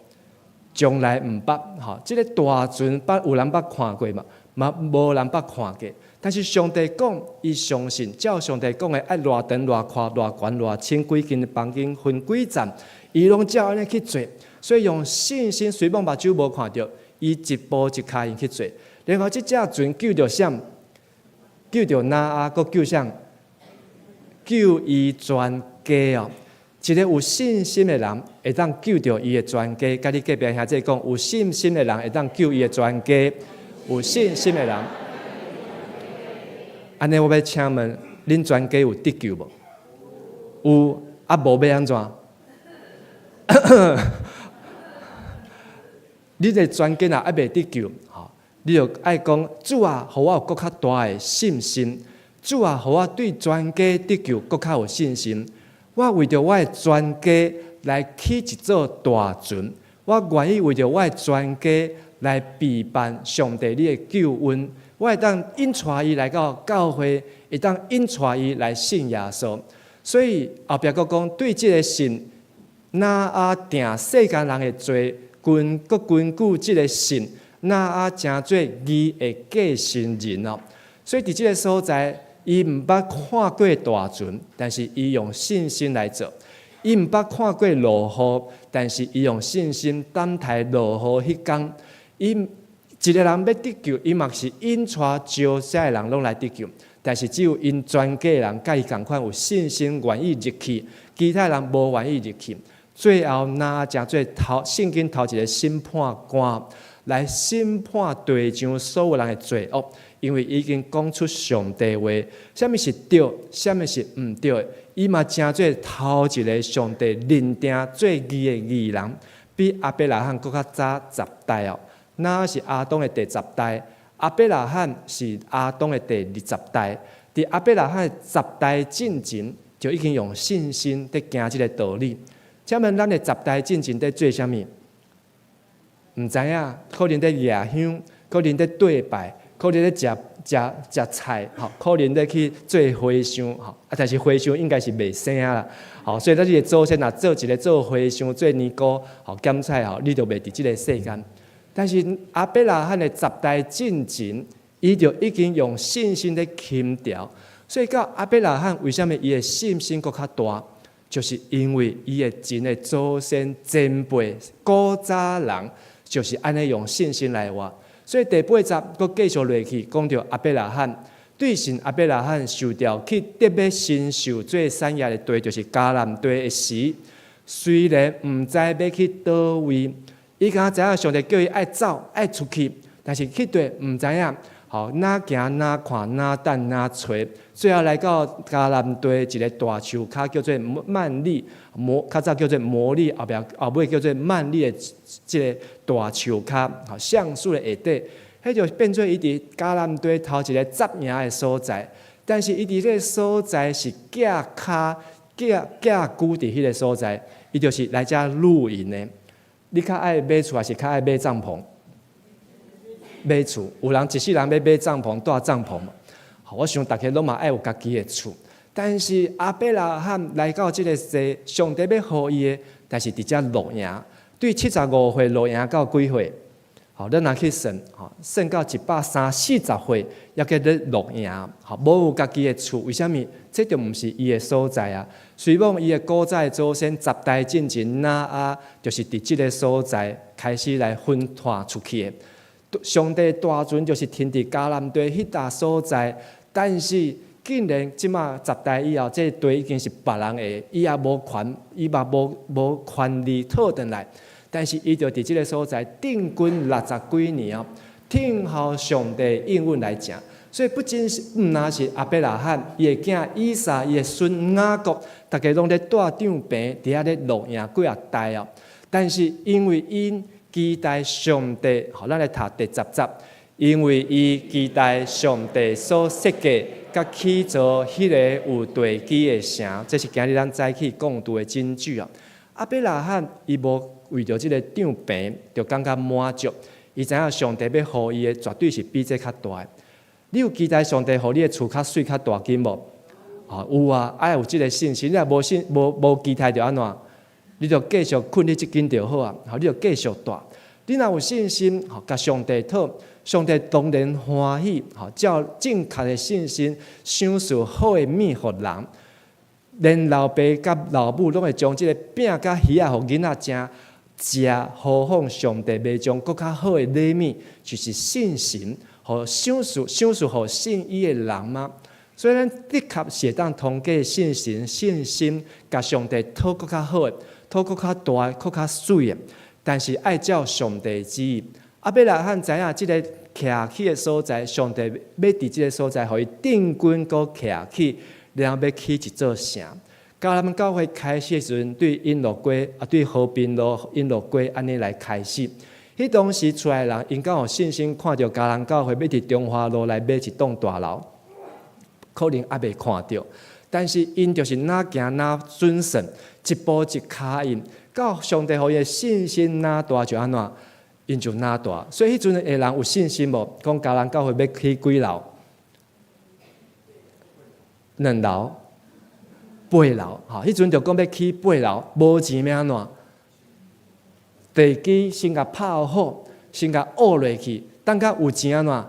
D: 從來毋捌，吼！這个大船捌有人捌看過嘛？嘛無人捌看過。但是上帝講，伊相信，照上帝講的，愛偌長、偌寬、偌懸、偌深，幾間房間分幾層，伊攏照按呢去做。所以用信心，雖罔目睭無看著，伊一步一跤印去做。然後這隻船救著誰？救著挪亞，閣救誰？救伊全家哦！一个有信心的人，會當救著伊的全家。佮你隔壁兄弟講，有信心的人會當救伊的全家。有信心的人，按呢我欲請問，恁全家有得救無？有，啊無欲按怎？你的全家若猶未得救，吼，你就愛講主啊，予我有閣較大的信心。主啊，予我對全家得救閣較有信心。我為著我的全家來起一座大船，我願意為著我的全家來備辦上帝你的救恩。我會當引帶伊來到教會，會當引帶伊來信耶穌。所以後壁閣講，對這个信，挪亞定世間人的罪，閣根據這个信，挪亞成做義的繼承人哦。所以佇這个所在，伊毋捌看過大船，但是伊用信心來做；伊毋捌看過落雨，但是伊用信心等待落雨彼工。伊一个人欲得救，伊嘛是引帶招遮的人攏來得救，但是只有𪜶全家人佮伊仝款有信心，願意入去，其他人無願意入去。最後，挪亞成做頭聖經頭一个審判官來審判地上所有人的罪惡，因為已經講出上帝話，啥物是對，啥物是毋對。伊嘛成做頭一个上帝認定做義的義人，比亞伯拉罕閣較早十代哦。挪亞是亞當的第十代，亞伯拉罕是亞當的第20代。佇亞伯拉罕十代進前，就已經用信心佇行這个道理。請問咱的十代進前佇做啥物？毋知影，可能佇掠香，可能佇對拜，可能佇食食食菜，吼，可能佇去做和尚，吼，啊，但是和尚應該是袂生啦，吼，所以咱這个祖先若做一个做和尚、做尼姑，吼，鹹菜吼，你就袂佇這个世間。但是亞伯拉罕的十代進前，伊就已經用信心佇輕徭，所以到亞伯拉罕為啥物伊的信心閣較大？就是因為伊的前的祖先前輩古早人就是按呢用信心來活，所以第八節閣繼續落去講著亞伯拉罕對信亞伯拉罕受召去得欲承受做產業的地，就是迦南地的時，雖然毋知欲去佗位，伊敢知影上帝叫伊愛走愛出去，但是去佗毋知影，吼，哪行哪看哪等哪揣，最後來到迦南地一个大樹跤叫做幔利摩，較早叫做摩利，後壁後尾叫做幔利的這个大樹跤，吼，橡樹的下底，彼就變做伊佇迦南地頭一个紮營的所在。但是伊佇彼个所在是寄跤寄寄居佇彼个所在，伊就是來遮露營的。你較愛買厝，抑是較愛買帳篷？買厝，有人一世人欲買帳篷，蹛帳篷。我想逐家攏嘛愛有家己的厝。但是亞伯拉罕來到這个世，上帝欲予伊的，但是佇遮露營，對75歲露營到幾歲？吼，咱若去算，吼，算到130、40歲，猶閣咧露營，吼，無有家己的厝，為啥物？這就毋是伊的所在啊。雖罔伊的古早的祖先十代進前，挪亞就是佇這个所在開始來分攤出去的。上帝大船就是停佇迦南地彼搭所在，但是竟然這馬十代以後，這個地已經是別人的，伊也無權，伊嘛無權利討轉來。但是伊就佇這个所在定根六十幾年哦，聽候上帝應允來成。所以不僅是毋但是亞伯拉罕，伊的囝以撒，伊的孫雅各，逐家攏咧帶帳棚佇遐咧露營幾若代哦。但是因為𪜶期待上帝，予咱來讀第十節，因為伊期待上帝所設計佮起造彼个有地基的城，這是今日咱早起講道的真句啊。亞伯拉罕伊無為著這个帳棚就感覺滿足，伊知影上帝欲予伊的絕對是比這較大的。你有期待上帝予你的厝較媠較大間無？哦，有啊，愛有這个信心。你若無信、無期待就按怎？你就繼續睏佇這間就好啊。予你就繼續蹛。你若有信心，予共上帝討，上帝當然歡喜。予照正確的信心，賞賜好的物予人。連老爸佮老母攏會將這个餅佮魚仔予囡仔食，食何況上帝袂將閣較好的禮物，就是信心，予賞賜賞賜予信伊的人嗎？所以咱的確是會當通過信心、信心，共上帝討閣較好的，討閣較大、閣較媠的。但是愛照上帝旨意。亞伯拉罕知影這个徛起的所在，上帝欲佇這个所在，予伊定根閣徛起，然後欲起一座城。迦南教會開始的時陣，對永樂街啊，對和平路、永樂街按呢來開始。彼當時出來的人，𪜶敢有信心看著迦南教會欲佇中華路來買一棟大樓，可能猶未看著。但是𪜶就是若行若準算，一步一跤印，到上帝予伊的信心若大就按怎，𪜶就若大。所以彼陣的人有信心無？講迦南教會欲起幾樓？兩樓、八樓，吼！彼陣就講欲起八樓，無錢欲按怎？地基先共拍好，先共挖落去，等較有錢按怎？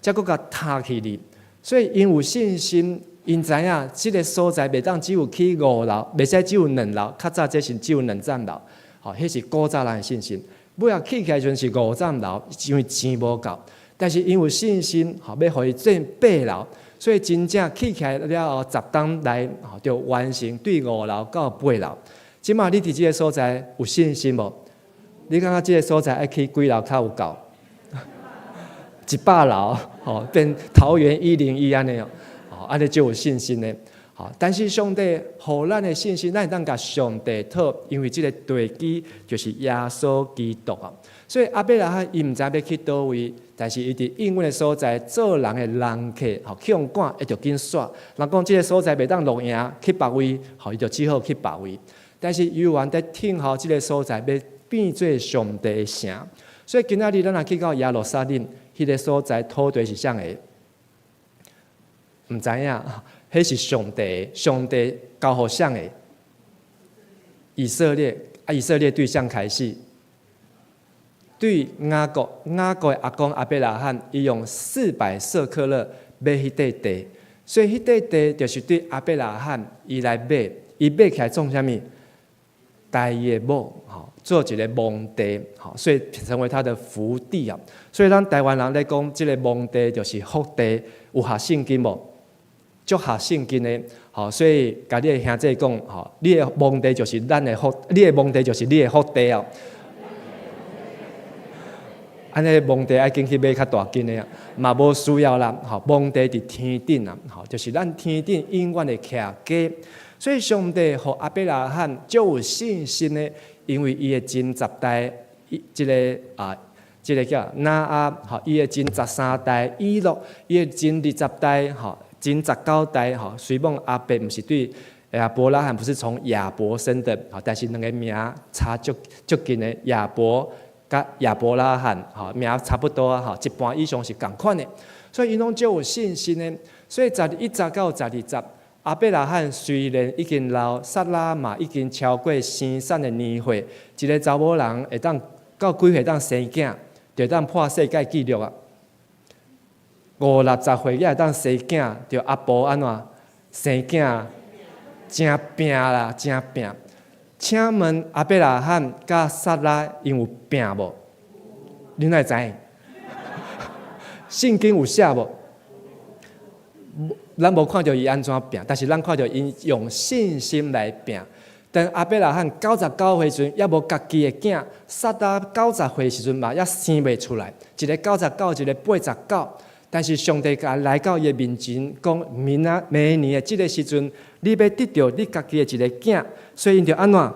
D: 才閣共塌起哩。所以𪜶有信心，𪜶知影這个所在袂當只有起五樓，袂使只有兩樓。較早這是只有兩層樓，吼，彼是古早人的信心。尾仔起起來時陣是五層樓，因為錢無夠。但是𪜶有信心，吼，欲予伊變八樓，所以真正起起來了後，十冬來吼就完成對五樓到八樓。這馬你佇這个所在有信心無？你感覺這个所在愛起幾樓較有夠？100樓，吼，變桃園101按呢哦，吼，按呢就有信心的。吼，但是上帝予咱的信心，咱會當共上帝討，因為這个地基就是耶穌基督啊。所以亞伯拉罕伊毋知欲去佗位，但是伊佇應允的所在做人的人客，吼，去予趕，伊就緊煞。人講這个所在袂當露營，去別位，吼，伊就只好去別位。但是猶原佇聽候這个所在欲變做上帝的城。所以今仔日咱若去到耶路撒冷，彼个所在土地是啥的？毋知影，彼是上帝，上帝交予誰的？以色列啊，以色列對誰開始？對雅各，雅各的阿公亞伯拉罕，伊用400舍客勒買彼塊地，所以彼塊地就是對亞伯拉罕伊來買，伊買起來創啥物？娶伊的某，吼，做一个墓地，吼，所以成為他的福地啊。所以咱台灣人咧講，這个墓地就是福地，有學聖經無？足學聖經的，吼，所以共你的兄弟講，吼，你的墓地就是咱的福，你的墓地就是你的福地哦。按呢墓地愛緊去買較大間的啊，嘛無需要啦，吼，墓地佇天頂啊，吼，就是咱天頂永遠會徛家。所以上帝予亞伯拉罕足有信心的，因為伊的前十代，這个啊，這个叫拿亞，吼，伊的前13代以諾，伊的前20代，吼，前19代，吼，雖罔亞伯毋是對亞伯拉罕，不是從亞伯生的，吼，但是兩个名差足足近的，亞伯佮亞伯拉罕，吼，名差不多啊，吼，一半以上是仝款的，所以𪜶攏足有信心的。所以11節到12節，亞伯拉罕雖然已經老，撒拉嘛已經超過生產的年歲，一个查某人會當到幾歲當生囝，就會當破世界紀錄啊！五六十歲才會當生囝，就阿婆按怎生囝，誠拚啦，誠拚。請問亞伯拉罕佮撒拉𪜶有拚無？恁哪會知？聖經有寫無？咱無看著伊按怎拚，但是咱看著𪜶用信心來拚。當亞伯拉罕99歲時陣，猶無家己的囝；撒拉90歲時陣嘛，猶生袂出來。一个九十九，一个89。但是上帝共來到伊的面前，講明仔明年的這个時陣，你欲得著你家己的一个囝，所以𪜶就按怎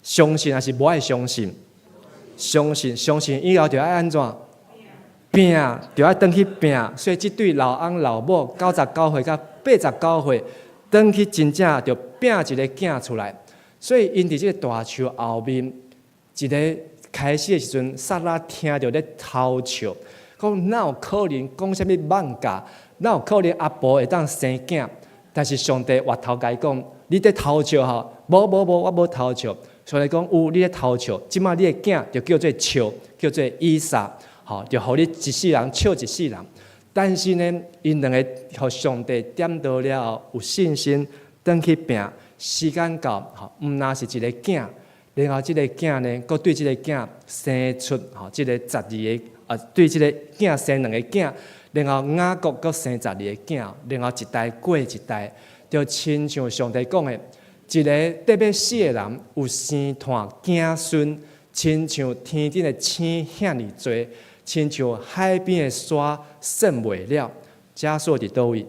D: 相信，抑是無愛相信？相信，相信以後就愛按怎拚，就愛轉去拚。所以這對老翁老母99歲佮89歲，轉去真正就拚一个囝出來。所以𪜶佇這个大樹後面，一个開始的時陣，撒拉聽著咧偷笑，講哪有可能講啥物妄假？哪有可能阿婆會當生囝？但是上帝回頭共伊講：你佇偷笑吼？無無無，我無偷笑。上帝講有，你咧偷笑。這擺你的囝就叫做笑，叫做以撒，吼，就予你一世人笑一世人。但是呢，𪜶兩个予上帝點著了後，有信心轉去拚。時間到，吼，毋但是一个囝，然後這个囝呢，閣對這个囝生出吼，這个十二个啊，對這个囝生兩个囝，然後雅各閣生十二个囝，然後一代過一代，就親像上帝講的，一个得欲死的人有生湠子孫，親像天頂的星遐爾濟，親像海邊的沙算袂了。迦索佇佗位？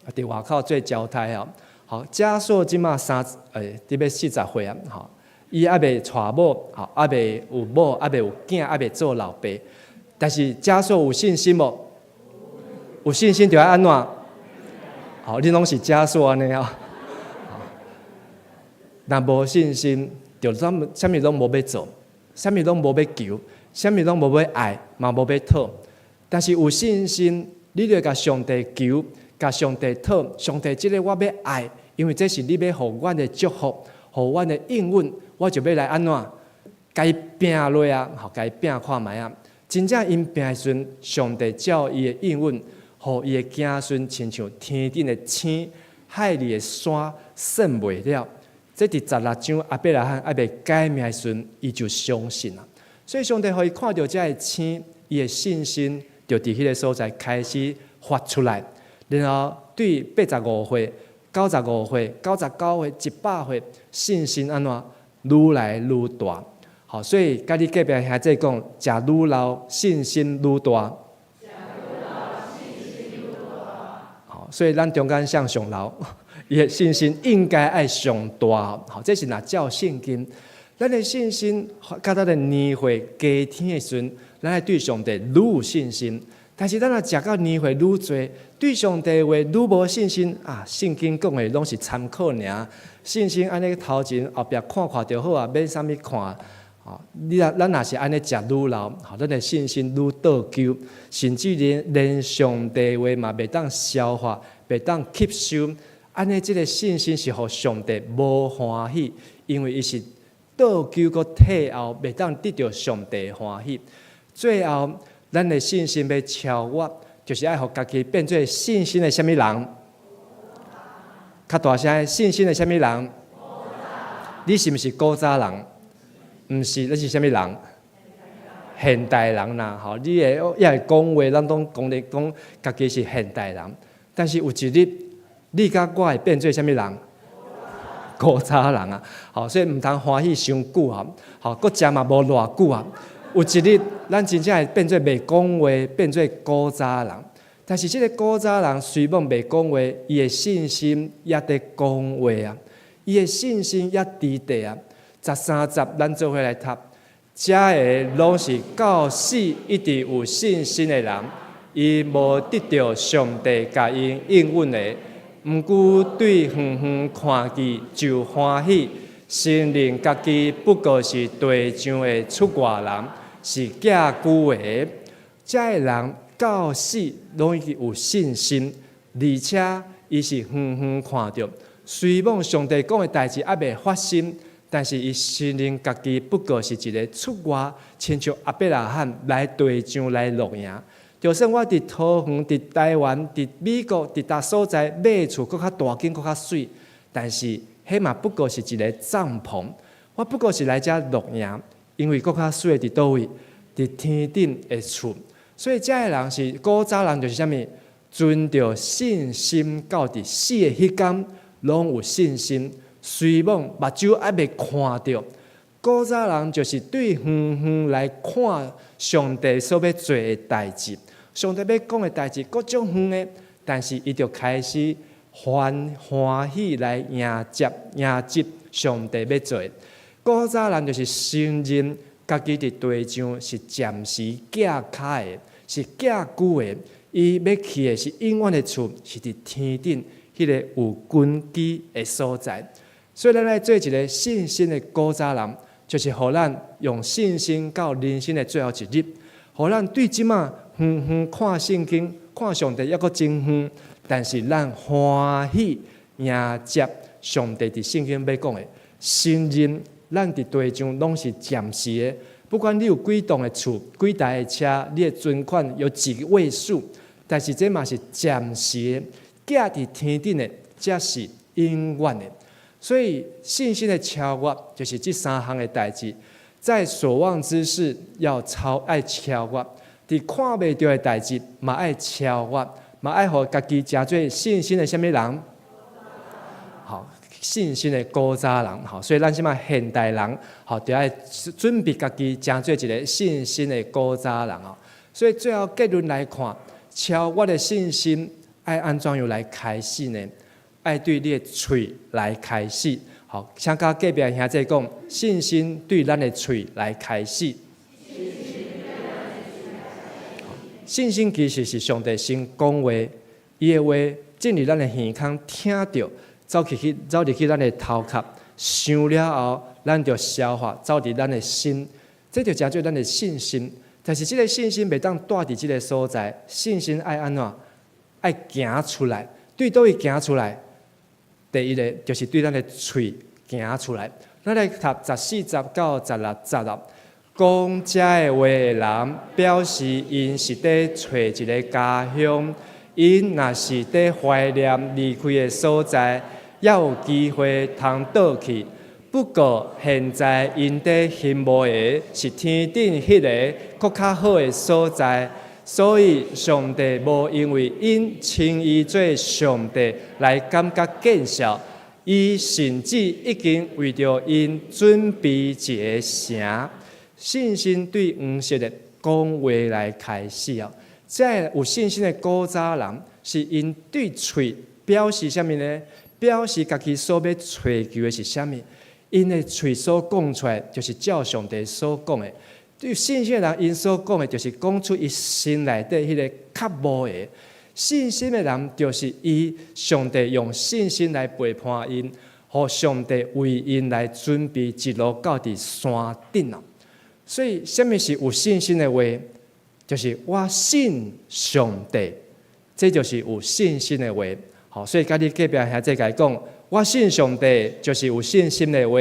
D: 啊，佇外口做招待哦。好，迦索這馬三，欸，欲40歲啊，吼，伊猶未娶某，吼，猶未有某，猶未有囝，猶未做老爸。但是迦索有信心無？有信心就愛按怎？好，你攏是迦索按呢哦。若無信心，就啥物啥物攏無欲做，啥物攏無欲求，啥物攏無欲愛，嘛無欲討。但是有信心，你就共上帝求。共上帝討，上帝這个我欲愛，因為這是你欲予阮的祝福，予阮的應允，我就欲來按怎，共伊拚落啊，吼，共伊拚看覓啊。真正𪜶拚的時陣，上帝照伊的應允，予伊的子孫親像天頂的星、海裡的沙，算袂了。這佇16章亞伯拉罕猶未改名的時陣，伊就相信啊。所以上帝予伊看著這个星，伊的信心就佇彼个所在開始發出來。然後對85歲、95歲、99歲、100歲，信心按怎愈來愈大。好，所以共你隔壁兄弟講，食愈老，信心愈大。好，所以咱中間誰上老，伊的信心應該愛上大。好，這是若照聖經，咱的信心，佮咱的年歲加添的時陣，咱愛對上帝愈有信心。但是咱若食到年歲愈濟，對上帝話愈無信心啊！聖經講的攏是參考爾，信心按呢頭前後壁看看就好啊，免啥物看。啊，你若咱若是按呢食愈老，吼，咱的信心愈倒勼，甚至連上帝話嘛袂當消化，袂當吸收。按呢，這个信心是予上帝無歡喜，因為伊是倒勼閣退後，袂當得著上帝歡喜。最後，咱的信心欲超越，就是愛予家己變做信心的啥物人？較大聲，信心的啥物人？你是毋是古早人？毋是，你是啥物人？現代人啦，吼！你會也會講話，咱攏講咧講家己是現代人。但是有一日，你佮我會變做啥物人？古早人啊！吼，所以毋通歡喜傷久啊！吼，閣食嘛無偌久啊！有一日，咱真正會變做袂講話，變做古早人。但是這个古早人雖罔袂講話，伊的信心也佇講話啊！伊的信心也佇地啊！13節，咱做伙來讀，這个攏是到死一直有信心的人，伊無得著上帝共𪜶應允的，毋過對遠遠看見就歡喜，承認家己不過是地上的出外人，是寄居的。這个人到死攏已經有信心，而且伊是遠遠看著，雖罔上帝講的代誌猶未發生。但是伊承認家己不過是一个出外，親像亞伯拉罕來地上來露營。就算我佇桃園、佇台灣、佇美國、佇佗所在買厝閣較大間、閣較媠，但是彼嘛不過是一个帳篷。我不過是來遮露營，因為閣較媠佇佗位？佇天頂的厝。所以這个人是古早人，就是啥物？存著信心到佇死的彼工，攏有信心。雖罔目睭猶未看著，古早人就是對遠遠來看上帝所欲做的代誌，上帝欲講的代誌，閣足遠的，但是伊就開始歡歡喜來迎接迎接上帝欲做的。古早人就是承認家己佇地上是暫時寄跤的，是寄居的。伊欲去的是永遠的厝，是佇天頂彼個有根基的所在。所以，咱來做一個信心的古早人，就是予咱用信心到人生的最後一日，予咱對這馬遠遠看聖經、看上帝猶閣真遠，但是咱歡喜迎接上帝佇聖經欲講的，承認咱佇地上攏是暫時的。不管你有幾棟的厝、幾台的車，你的存款有幾位數，但是這嘛是暫時的，寄佇天頂的才是永遠的。所以信心的超越就是這三項的代誌，在所望之事要超愛超越，佇看袂著的代誌嘛愛超越，嘛愛予家己成做信心的啥物人？好，信心的古早人，好，所以咱這馬現代人，好，就愛準備家己成做一個信心的古早人哦。所以最後結論來看，超越的信心愛按怎樣來開始呢？愛對你的喙來開始。好，請佮隔壁兄弟講，信心對咱的喙來開始。信心其實是上帝先講話，伊的話進入咱的耳孔聽著，走入去咱的頭殼，想了後，咱就消化，走佇咱的心，這就成做咱的信心。但是這个信心袂當蹛佇這个所在，信心愛按怎？愛行出來，對佗位行出來？第一个就是對咱的喙行出來。咱來讀14節到16節啦。講這个話的人，表示𪜶是佇揣一个家鄉，𪜶若是佇懷念離開的所在，猶有機會通倒去。不過現在𪜶佇欣慕的是天頂彼个閣較好的所在，所以上帝無因為𪜶稱伊做上帝來感覺見笑，伊甚至已經為著𪜶準備一個城。信心對黃色的講話來開始哦。這个有信心的古早人，是𪜶對喙表示啥物呢？表示家己所欲揣求的是啥物？𪜶的喙所講出來，就是照上帝所講的。對信心的人，𪜶所講的，就是講出伊心內底彼个渴慕的。信心的人，就是伊上帝用信心來陪伴𪜶，予上帝為𪜶來準備一路到佇山頂哦。所以，啥物是有信心的話？就是我信上帝，這就是有信心的話。好，所以佮你隔壁兄弟共伊講，我信上帝就是有信心的話。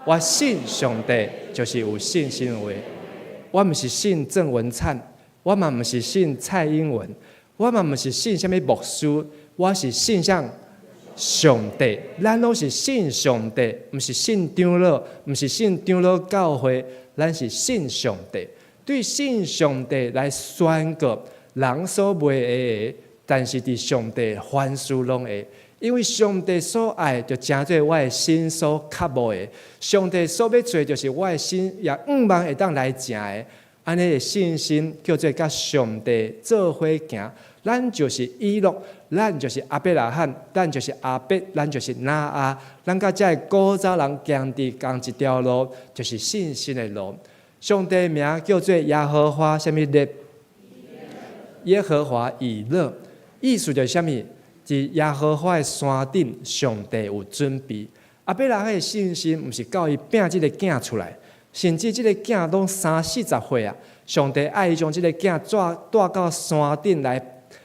D: 我信上帝就是有信心的話。我毋是信鄭文燦，我嘛毋是信蔡英文，我嘛毋是信啥物牧師，我是信啥？上帝。咱攏是信上帝，毋是信長老，毋是信長老教會，咱是信上帝。對信上帝來宣告，人所袂會的，但是佇上帝凡事攏會，因為上帝所愛就成做我的心所渴慕的，上帝所欲做就是我的心也向望會當來成的。按呢的信心叫做佮上帝做伙行，咱就是以諾，咱就是亞伯拉罕，咱就是亞伯，咱就是挪亞，咱佮這个古早人行佇仝一條路，就是信心的路。上帝名叫做耶和華，啥物勒？耶和華以勒，意思就是啥物？佇耶和華的山頂，上帝有準備。亞伯拉罕的信心，毋是到伊拚這个囝出來，甚至這个囝攏三四十歲啊！上帝愛伊將這个囝帶帶到山頂來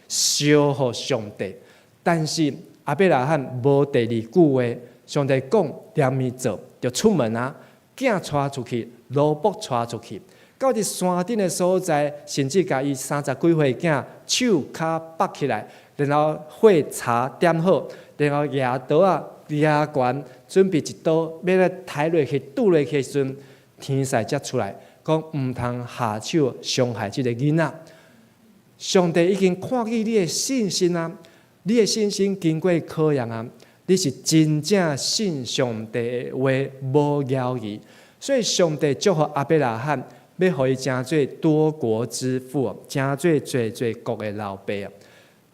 D: 燒予上帝。但是亞伯拉罕無第二句話，上帝講連咪做，就出門啊，囝帶出去，奴僕帶出去，到佇山頂的所在，甚至共伊三十幾歲囝手跤縛起來，然後火柴點好，然後舉刀仔舉懸，準備一刀欲來刣落去、剁落去的時陣，天使才出來講毋通下手傷害這个囡仔。上帝已經看見你的信心啊，你的信心經過考驗啊，你是真正信上帝的話，無猶豫。所以上帝祝福亞伯拉罕，欲予伊成做多國之父，成做濟濟國的老爸啊。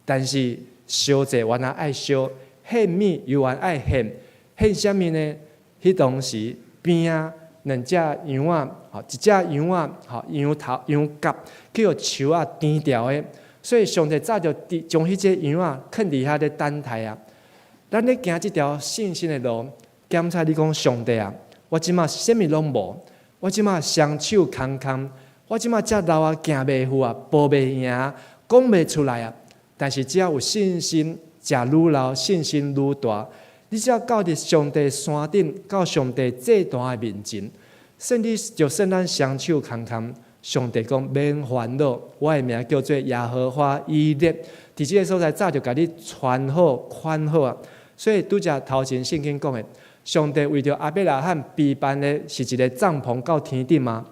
D: 但是燒祭原來愛燒，獻物猶原愛獻，獻啥物呢？彼當時邊仔兩隻羊仔，吼，一隻羊仔，吼，羊頭羊角去予樹仔釘牢的，所以上帝早就將彼隻羊仔囥佇遐咧等待啊。咱咧行這條信心的路，檢查你講上帝啊，我這馬啥物攏無，我這馬雙手空空，我這馬遮老啊，行袂赴啊，步袂贏，講袂出來啊。但是只要有信心，食愈老，信心愈大。你只要到佇上帝山頂，到上帝祭壇的面前，甚至就算咱雙手空空，上帝講免煩惱，我的名叫做耶和華以勒，佇這个所在早就共你穿好、款好啊。所以拄才頭前聖經講的，上帝為著亞伯拉罕備辦的是一个帳篷到天頂嗎？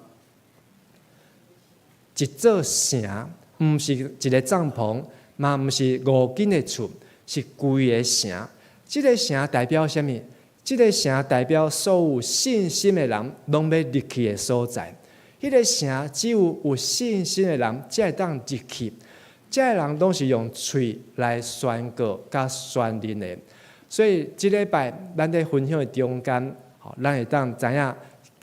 D: 一座城，毋是一个帳篷，嘛毋是五金的厝，是規个城。這个城代表啥物？這个城代表所有信心的人攏欲入去的所在。彼个城只有有信心的人才會當入去。這个人攏是用喙來宣告佮宣認的。所以這禮拜咱佇分享的中間，吼，咱會當知影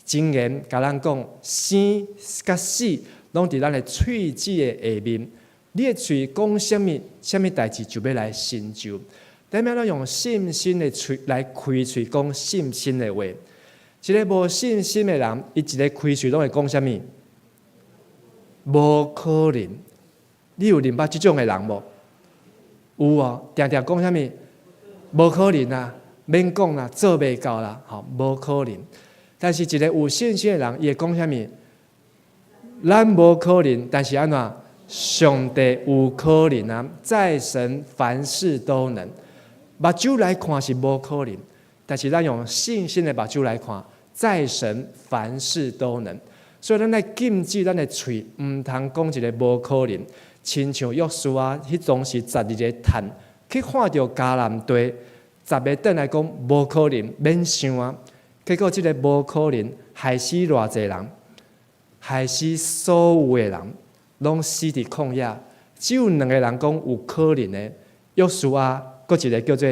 D: 箴言共咱講生佮死攏佇咱的喙舌的下面。你的喙講啥物，啥物代誌就欲來成就。咱欲按怎用信心的喙來開喙講信心的話。一个無信心的人，伊一个開喙攏會講啥物？無可能。你有認捌這種的人無？有哦，定定講啥物？無可能啊，免講啦，做袂到啦，吼，無可能。但是一个有信心的人，伊會講啥物？咱無可能，但是按怎？上帝有可能啊！在神凡事都能。目睭來看是無可能，但是咱用信心的目睭來看，在神凡事都能。所以咱愛禁止咱的喙，毋通講一个無可能。親像約書亞，彼當時十二个探去看著迦南地，十个轉來講無可能，免想啊。結果這个無可能，害死偌濟人，害死所有的人，攏死佇曠野。只有兩个人講有可能的，約書亞，閣一个叫做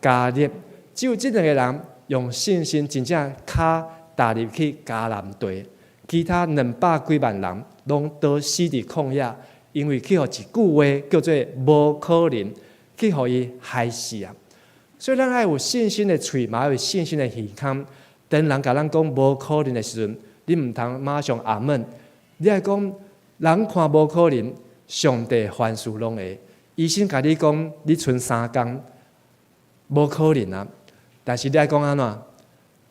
D: 迦勒。只有這兩个人用信心真正跤踏入去迦南地，其他兩百幾萬人攏都死佇曠野，因為去予一句話叫做無可能，去予伊害死啊！所以咱愛有信心的喙，嘛愛有信心的耳孔。當人共咱講無可能的時陣，你毋通馬上阿門。你愛講人看無可能，上帝凡事攏會。醫生共你講，你賰三工，無可能啊！但是你愛講按怎？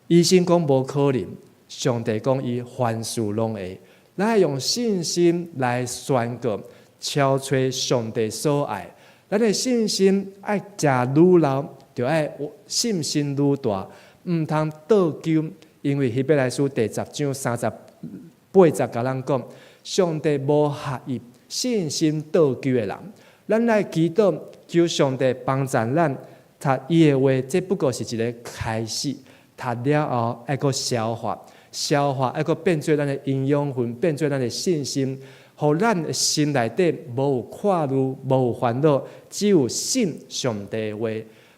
D: 醫生講無可能，上帝講伊凡事攏會。咱愛用信心來宣告，超出上帝所愛。咱的信心愛食愈老，就愛信心愈大，毋通倒勼。因為希伯來書第十章三十八節共咱講，上帝無合意信心倒勼的人。咱來祈禱，求上帝幫助咱讀伊的話，這不過是一个開始。讀了後愛閣消化，消化愛閣變做咱的營養分，變做咱的信心，予咱的心內底無有掛慮，無有煩惱，只有信上帝的話。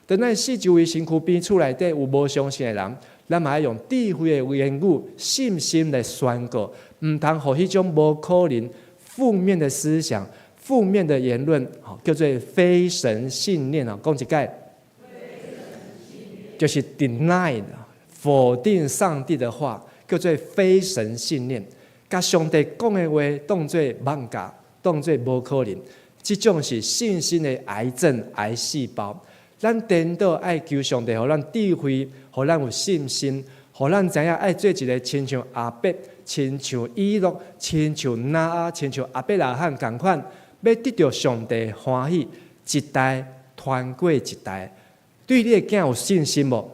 D: 當咱四周圍身軀邊厝內底有無相信的人，咱嘛愛用智慧的言語、信心來宣告，毋通予彼種無可能、負面的思想、負面的言論，叫做非神信念啊！講一擺，就是 deny 否定上帝的話，叫做非神信念。共上帝講的話當做妄假，當做無可能，這種是信心的癌症、癌細胞。咱顛倒愛求上帝，予咱智慧，予咱有信心，予咱知影愛做一个親像亞伯、親像以諾、親像挪亞、親像亞伯拉罕仝款，欲得著上帝歡喜，一代傳過一代。對你的囝有信心無？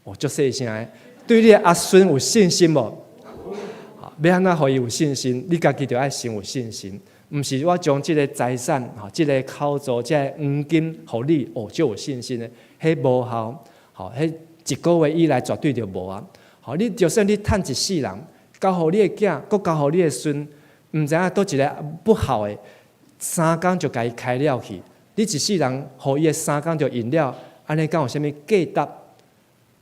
D: 哦，足細聲的。對你的阿孫有信心無？欲按怎予伊有信心？你家己就愛先有信心，毋是我將這个財產、吼，這个口座、這个黃金予你，哦，就有信心的，彼無效，吼，彼一个月以內絕對就無啊。吼，你就算你趁一世人，交予你的囝，閣交予你的孫，毋知影佗一个不好的，3工就共伊開了去。你一世人予伊的三工就用了，按呢敢有啥物價值？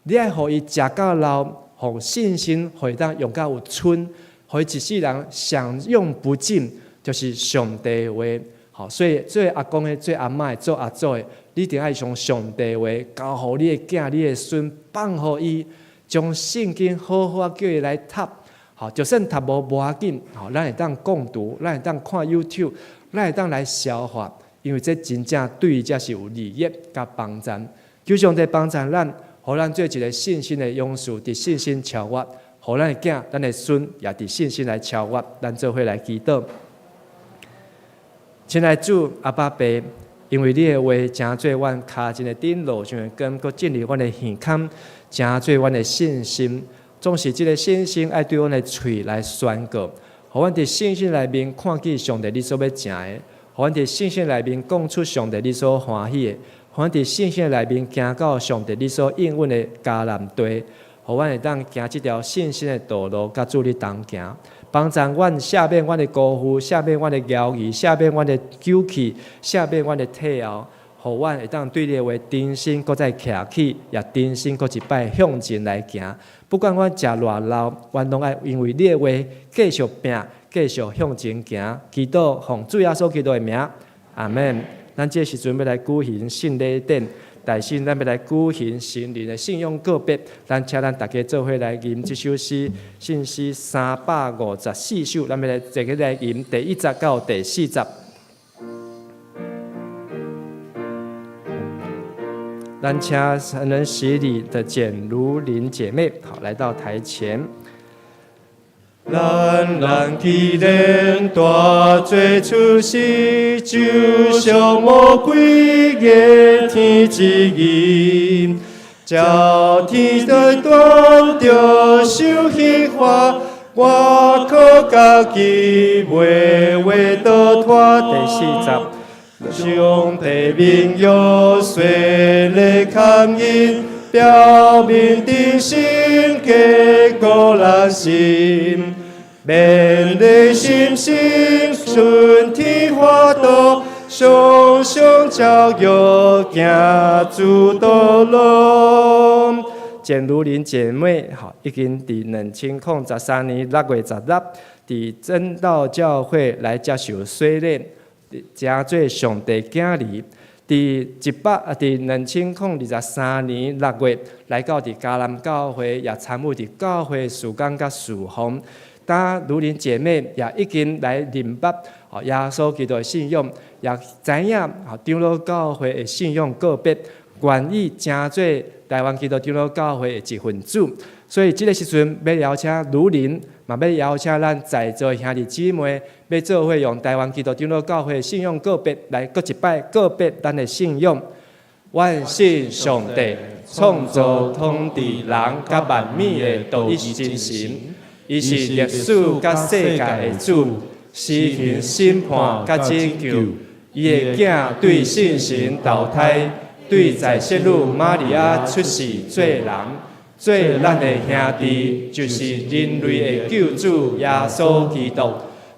D: 你愛予伊食到老，予信心會當用到有賰，予伊一世人享用不盡，就是上帝話。吼，所以做阿公的、做阿嬤的、做阿祖的，你一定愛將上帝話交予你的囝、你的孫，放予伊，將聖經好好叫伊來讀。吼，就算讀無無要緊，吼，咱會當共讀，咱會當看 YouTube，咱會當來消化，因為這真正對伊才是有利益佮幫助。求上帝幫助咱，予咱做一个信心的勇士，佇信心超越，予咱的囝、咱的孫也佇信心來超越。咱做伙來祈禱。親愛主阿爸父，因為你的話成做阮跤前的燈，路上的光，閣進入阮的耳孔，成做阮的信心。總是這个信心愛對阮的喙來宣告，予阮佇信心內面看見上帝你所欲成的，予阮佇信心內面講出上帝你所歡喜的，予阮佇信心內面行到上帝你所應允的迦南地，予阮會當行這條信心的道路，佮主你同行。幫助阮赦免阮的辜負，赦免阮的驕傲，赦免阮的糾氣，赦免阮的退後，予阮會當對你的話重新閣再徛起，也重新閣一擺向前來行。不管阮食偌老，阮攏愛因為你的話繼續拼，繼續向前行。祈禱奉主耶穌基督的名，阿門。咱這時陣欲來舉行聖禮典，大先咱欲來舉行成人的信仰告別。咱請咱大家做伙來吟這首詩，聖詩354首，咱欲來坐起來吟第一節到第四節。咱請成人洗禮的簡如琳姐妹，好，來到台前。
B: 咱人既然大做出世，就像魔鬼的天之意，照天的断著受刑罰，我靠家己袂話倒脫。
D: 第四節。
B: 上帝榮耀洗禮勘恩，表明真心堅固咱心，勉勵信心順天化道，常常超越行主道路。
D: 簡如琳姐妹，吼，已經佇2013年6月16，佇真道教會來接受洗禮，成做上帝囝兒。佇一百啊，佇2023年6月來到佇迦南教會，也參與佇教會事工佮侍奉。當如琳姐妹也已經來認捌耶穌基督的信仰，也知影長老教會的信仰告別，願意成做台灣基督長老教會的一份子。所以這个時陣欲邀請如琳，嘛欲邀請咱在座兄弟姊妹，欲做伙用台灣基督長老教會信仰告別來閣一擺告別咱的信仰。阮信上帝，創造統治人佮萬物的獨一真神，伊是歷史佮世界的主，施行審判佮拯救。伊的囝對聖神投胎，對在聖女瑪利亞出世做人。做咱的兄弟，就是人類的救主耶穌基督。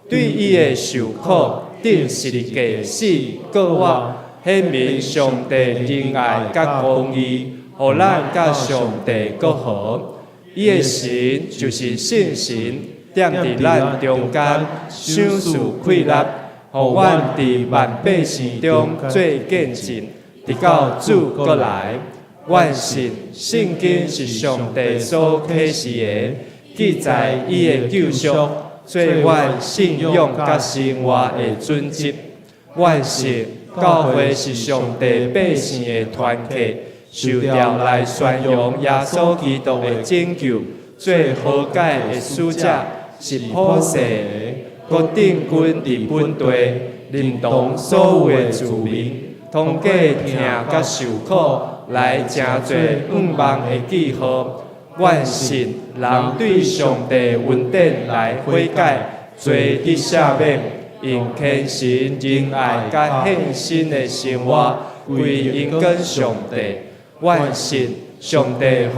D: 對伊的受苦、釘十字架死、復活，顯明上帝仁愛佮公義，予咱佮上帝閣和。伊的神就是聖神，踮佇咱中間，賞賜氣力，予阮佇萬百姓中做見證，直到主閣來。阮信聖經是上帝所啟示的，記載伊的救贖，做阮信仰佮生活的準則。阮信教會是上帝百姓的團體，受召來宣揚耶穌基督的拯救，做和解的使者，是普世的，閣定根佇本地，認同所有的子民，通過疼佮受苦來成做向望的記號。阮信人對上帝恩典來悔改，罪得赦免，用虔誠、仁愛佮獻身的生活歸榮光上帝。阮信上帝予人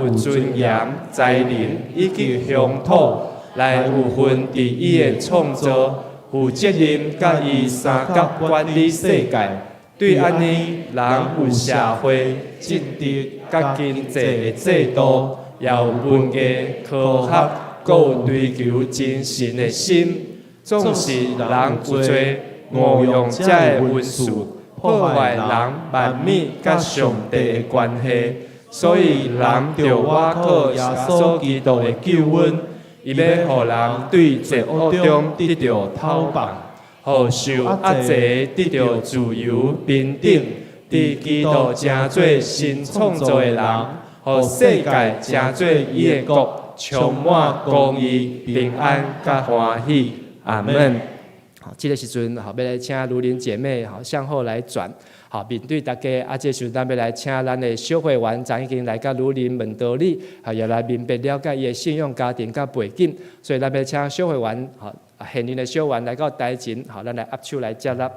D: 有尊嚴、才能以及鄉土，來有份佇伊的創造，負責任佮伊相佮管理世界。對按呢，人有社會、政治佮經濟的制度，也有文藝、科學，閣有追求精神的心。總是人有濟誤用這个恩賜，破壞人萬物佮上帝的關係。所以人著倚靠耶穌基督的救恩，伊欲予人對罪惡中得著透放，予受壓制得著自由平等，佇基督成做新創造的人，予世界成做伊的國，充滿公義、平安佮歡喜。阿門。好，這个時陣，好，欲來請如玲姐妹，好，向後來轉，好，面對大家。啊，這時陣咱欲來請咱的小會員張已經來佮如玲問道理，好，也來明白了解伊的信仰家庭佮背景。所以咱欲請小會員，好，現任的小會員來到台前，好，咱來握手來接納。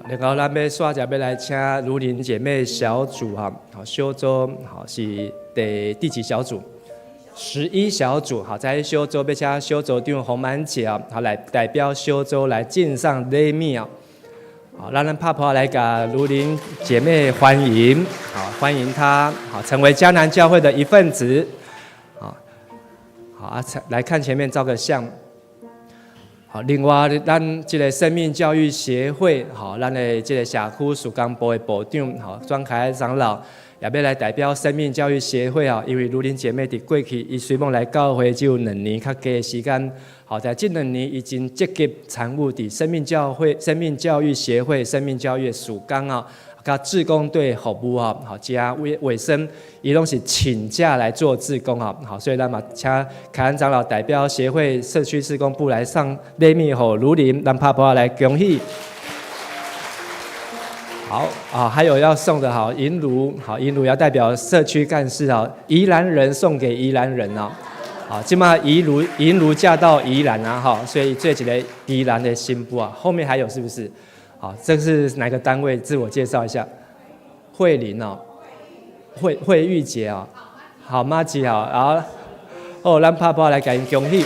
D: 然後咱欲煞著欲來請如玲姐妹小組哈，好，小組好是第幾小組？11小組好，在小組欲請小組長洪滿姐啊，好來代表小組來敬上禮物啊。好，咱拍噗仔來共如玲姐妹歡迎，好，歡迎她，好，成為迦南教會的一份子。好，好啊，來看前面照個相。好，另外咱這个生命教育協會，好，咱的這个社區事工部的部長，好，莊凱恩長老也欲來代表生命教育協會啊，因為如玲姐妹佇過去，伊雖罔來教會只有兩年較低的時間，好，在這兩年伊真積極參與佇生命教會、生命教育協會、生命教育事工啊。佮志工隊服務吼，好，遮衛衛生，伊攏是請假來做志工吼，好，所以咱嘛請凱恩長老代表協會社區志工部來送禮物予如玲，咱拍噗仔來恭喜。好啊，還有要送的好，銀如，好，銀如要代表社區幹事啊，宜蘭人送給宜蘭人哦，好，這馬宜如銀如嫁到宜蘭啊，哈，所以做一个宜蘭的新婦啊，後面還有是不是？好，這是哪個單位？自我介紹一下。慧玲哦，慧慧玉姐哦，好媽姐好，然後哦，咱拍噗仔來共𪜶恭喜。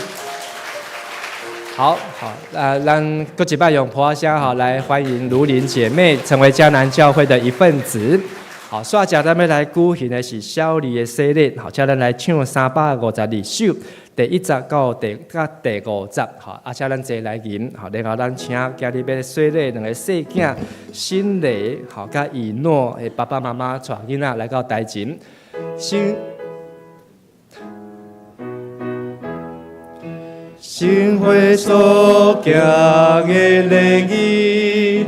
D: 好好，啊，咱閣一擺用噗仔聲吼來歡迎如玲姐妹成為迦南教會的一份子。好，煞著咱欲來舉行的是小兒的洗禮，好，請咱來唱352首，第一節到第佮第五節，好，啊，請咱齊來吟，好，然後咱請今日欲洗禮兩個細囝新雷，好，佮以諾的爸爸媽媽帶囡仔來到台前，新
B: 新會所行的禮儀，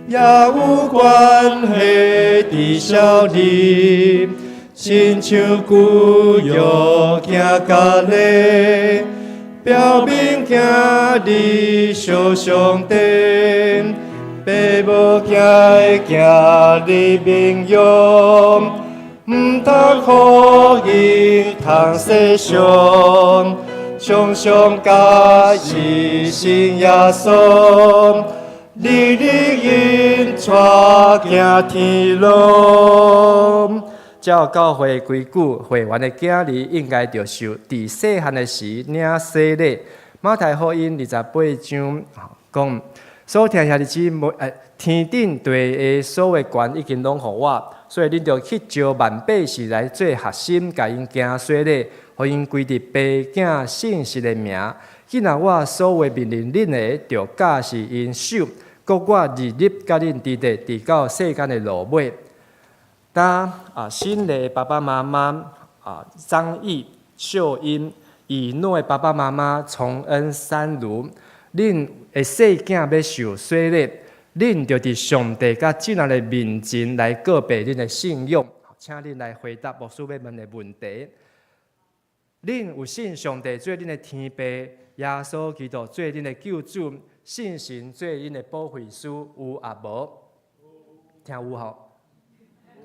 B: 也有關係佇小兒，親像舊約行割禮，表明行入小上帝，爸母囝會行入盟約，毋通予𪜶通世上，常常佮伊信耶穌。日日𪜶帶行天路。
D: 照教會規矩，會員的囝兒應該著受佇細漢的時領洗禮。馬太福音28章講，所聽兄弟姊妹，天頂地下所有權已經攏予我，所以恁著去招萬百姓來做學生，共𪜶行洗禮，予𪜶歸佇爸囝聖神的名。既若我所有命令恁的，著教示𪜶守。閣我日日佮恁佇咧，直到世間的落尾。當啊，新的爸爸媽媽啊，張毅、秀英、以諾的爸爸媽媽崇恩、三如，恁的細囝欲受洗禮，恁著佇上帝佮眾人的面前來告白恁的信仰。請恁來回答牧師欲問的問題。恁有信上帝做恁的天父，耶穌基督做恁的救主，聖神做恁的保惠師，有抑無？聽有吼？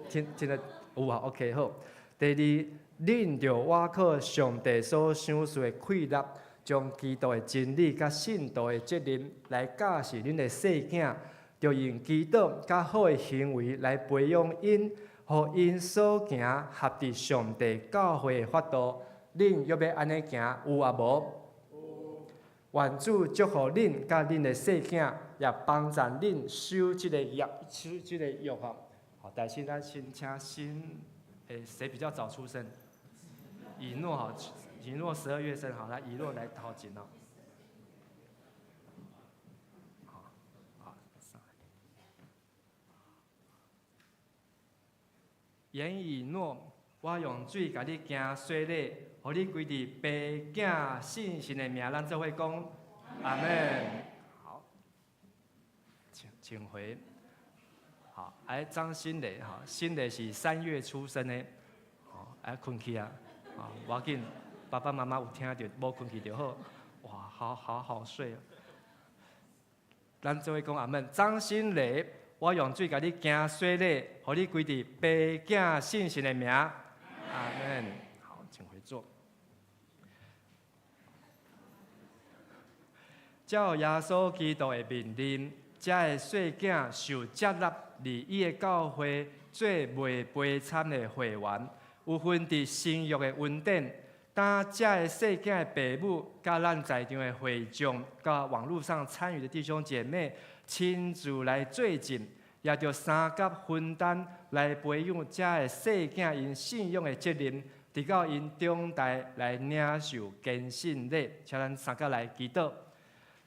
D: 聽聽得有吼？OK 好。第二，恁著倚靠上帝所賞賜的氣力，將基督的真理佮信徒的責任來教示恁的細囝，著用祈禱佮好的行為來培養𪜶，予𪜶所行合佇上帝教誨的法度。恁欲欲按呢行，有抑無？願主祝福恁佮恁的細囝，也幫贊恁守這個約，守這個約吼。好，但是咱先請新，欸，誰比較早出生？以諾哈，以諾12月生，好，來以諾來頭前哦。好，好，嚴以諾，我用水共你行洗禮，予你歸佇爸囝聖神的名，咱做伙講阿們。好，請請回。好，哎，張新磊，哈，新磊是3月出生的，好，哎，睏去啊，啊，無要緊，爸爸媽媽有聽著，無睏去就好。哇，好好好睡。咱做伙講阿們，張新磊，我用水共你行洗禮，予你歸佇爸囝聖神的名，阿們。好，請回座。照耶穌基督的命令，這个細囝受接納佇伊的教會做袂悲慘的會員，有份佇新約的恩典。當這个細囝的爸母，佮咱在場的會眾，佮網路上參與的弟兄姐妹，親自來做證，也著相佮分擔來培養這个細囝𪜶信仰的責任，直到𪜶長大來領受堅信禮。請咱相佮來祈禱。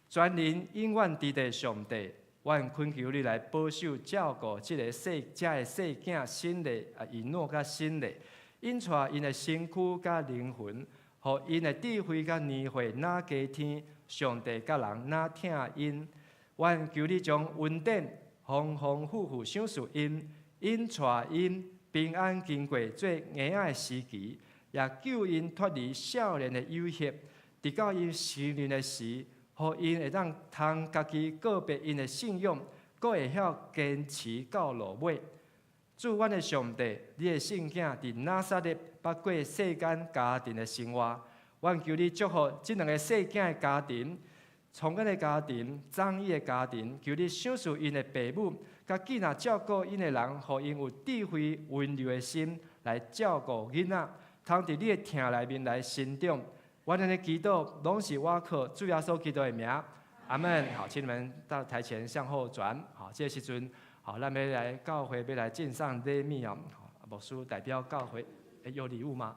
D: 全能永遠佇的上帝，阮懇求你來保守照顧這个細這个細囝新的啊，以諾佮新的，引帶𪜶的身軀佮靈魂，予𪜶的智慧佮年歲若加添，上帝佮人若疼𪜶。阮求你將恩典豐豐富富賞賜𪜶，引帶𪜶平安經過做嬰仔的時期，也救𪜶脫離少年的誘惑，直到𪜶成年的時，予𪜶會當通家己告別𪜶的信仰，閣會曉堅持到落尾。主，阮的上帝，你的聖囝佇拿撒勒捌過世間家庭的生活，阮求你祝福這兩个細囝的家庭，崇恩的家庭、張毅的家庭，求你賞賜𪜶的爸母，佮囝仔照顧𪜶的人，予𪜶有智慧、溫柔的心來照顧囡仔，通佇你的疼內面來成長。阮按呢祈禱，攏是倚靠主耶穌基督的名，阿們。好，請你們到台前向後轉。好，這個時陣，好，咱欲來教會，欲來敬上禮物哦。牧師代表教會，欸，有禮物嗎？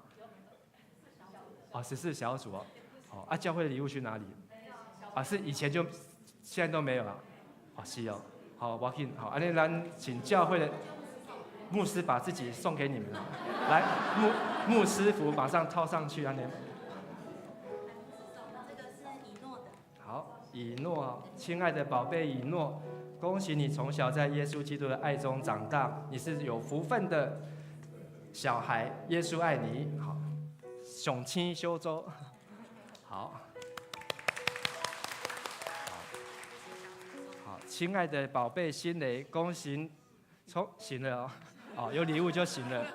D: 哦，14小組哦。好，啊，教會的禮物去哪裡？啊，是以前就，現在都沒有了。哦，是哦。好，無要緊，好，按呢咱請教會的牧師把自己送給你們。來，牧師服馬上套上去，按呢。好，以諾，親愛的寶貝以諾，恭喜你從小在耶穌基督的愛中長大，你是有福分的小孩，耶穌愛你。好，上青小組，好，好，親愛的寶貝新雷，恭喜，從行了哦，哦，有禮物就行了。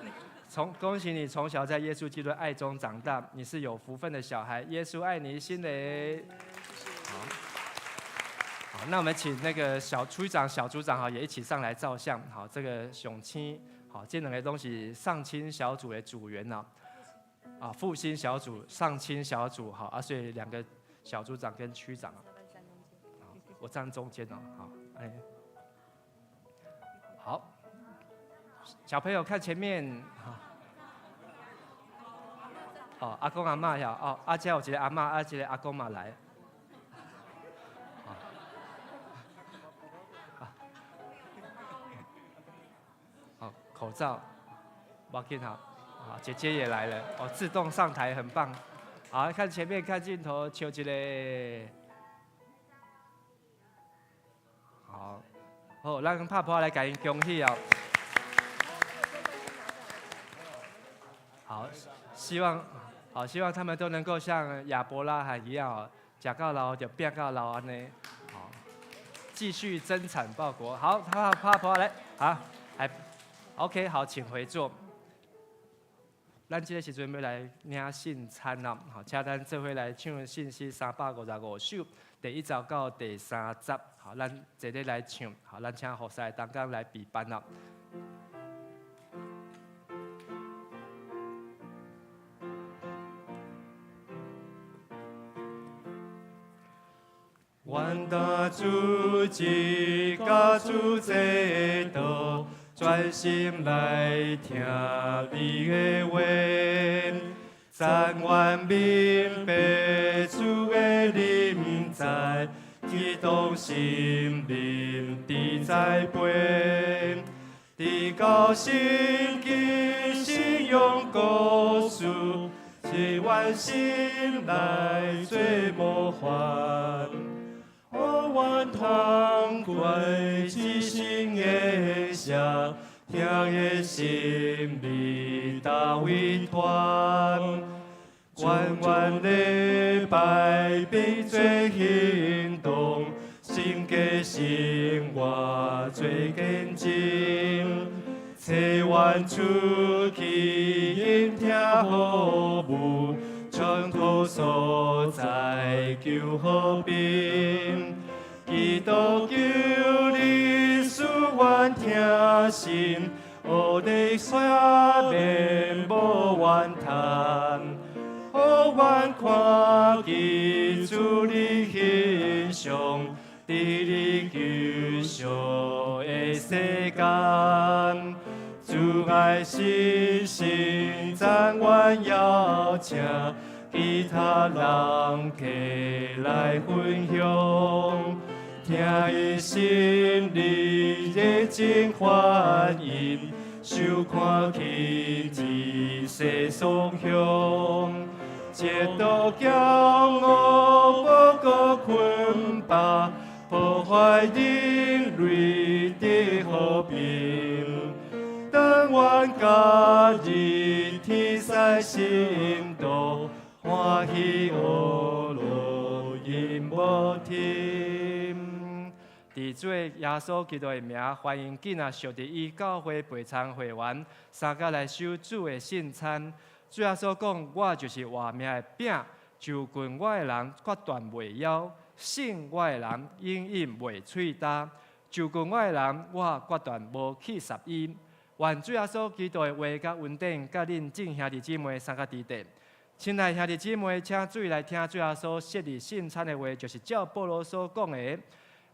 D: 恭喜你從小在耶穌基督的愛中長大，你是有福分的小孩，耶穌愛你，新雷。好，那我們請那個小區長、小組長哈也一起上來照相。好，這個上青，好，這兩個東西上青小組的組員呢，啊，復興小組、上青小組，好啊，所以兩個小組長跟區長，好，我站中間哦，好，哎，好，小朋友看前面，好，哦，阿公阿嬤呀，哦，啊遮有一个阿嬤，啊一个阿公嘛來。好，口罩，無要緊哈，啊，姐姐也來了，哦，自動上台很棒。好，看前面，看鏡頭，笑一个。好，好，咱拍噗仔來共𪜶恭喜哦。好，希望好，希望他們都能夠像亞伯拉罕一樣，食到老就變到老按呢，好，繼續增產報國。好，他拍婆來，好，來，OK，好，請回座。咱這個時陣欲來領聖餐啦，好，請咱做伙來唱信詩355首，第一節到第三節，好，咱坐咧來唱，好，咱請服侍同工來備班啦。願大主一家主這道，專心來聽你的話，讚願明白主的臨在，激動心靈的栽培，直到聖經信仰故事，是阮心內做模範。予阮通過一生的寫，疼的心理大委託，願阮禮拜變做行動，聖潔生活做見證，切願出去應聽服務，全土所在求和平。基督求你賜阮聽信，學得赦免無怨嘆，予阮看見主你形象，佇你救贖的世間。主愛信心讚阮邀請其他人客來分享。聽伊心裡熱情歡迎，收看起一世雙向，一度驕傲無閣捆綁，破壞人類的和平。當阮加入天使聖徒，歡喜學樂音無停。佇主耶穌基督的名，歡迎囝仔屬佇伊教會備餐會員，相佮來守主的聖餐。主耶穌講：我就是活命的餅，就近我的人決斷袂枵，信我的人永遠袂喙焦。就近我的人，我決斷無棄絕伊。願主耶穌基督的話佮恩典，佮恁眾兄弟姊妹相佮佇底。親愛兄弟姊妹，請注意來聽主耶穌設立聖餐的話，就是照保羅所講的。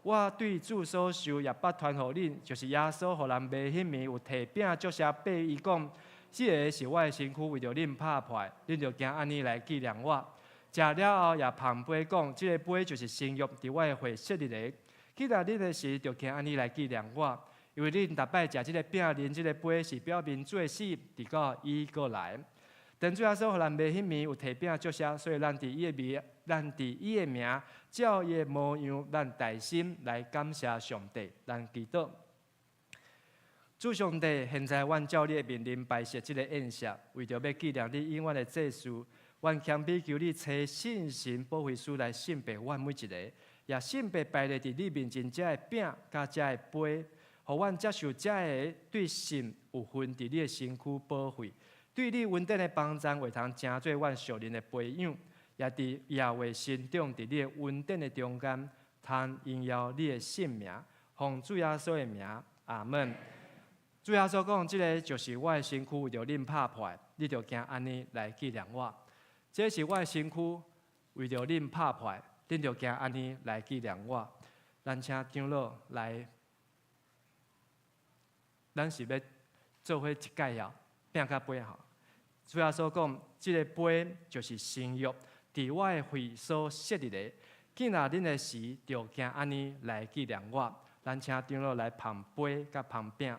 D: 我對主所受，也捌傳予恁，就是耶穌予人賣彼暝有提餅祝謝擘伊講：這个是我的身軀，為著恁拍破，恁著行按呢來紀念我。食了後也捧杯講：這个杯就是新約，佇我的血設立的。既然恁的時，著行按呢來紀念我，因為恁逐擺食這个餅、啉這个杯，是表明主的死，直到伊閣來。當主耶穌予人賣彼暝有提餅祝謝，所以咱佇伊的名，咱佇伊的名，照伊的模樣，咱大心來感謝上帝，咱祈禱。主上帝，現在阮照你的命令擺設這个宴席，為著欲紀念你永遠的祭司，阮謙卑求你差聖神保惠師來聖別阮每一个，也聖別擺列佇你面前這个餅佮這个杯，予阮接受這个對信有份佇你的身軀寶血。對你恩典的幫助，會通成做阮屬靈的培養，也佇也會成長佇你的恩典的中間，通榮耀你的聖名，奉主耶穌的名，阿門。主耶穌講：這个就是我的身軀，為著恁拍破，你著行按呢來紀念我。這是我的身軀，為著恁拍破，恁著行按呢來紀念我。咱請長老來，咱是欲做伙一蓋啊，餅佮杯吼。主耶穌講：這个杯就是新約，佇我的血所設立的。既然恁的時，就行按呢來紀念我。咱請長老來捧杯佮捧餅。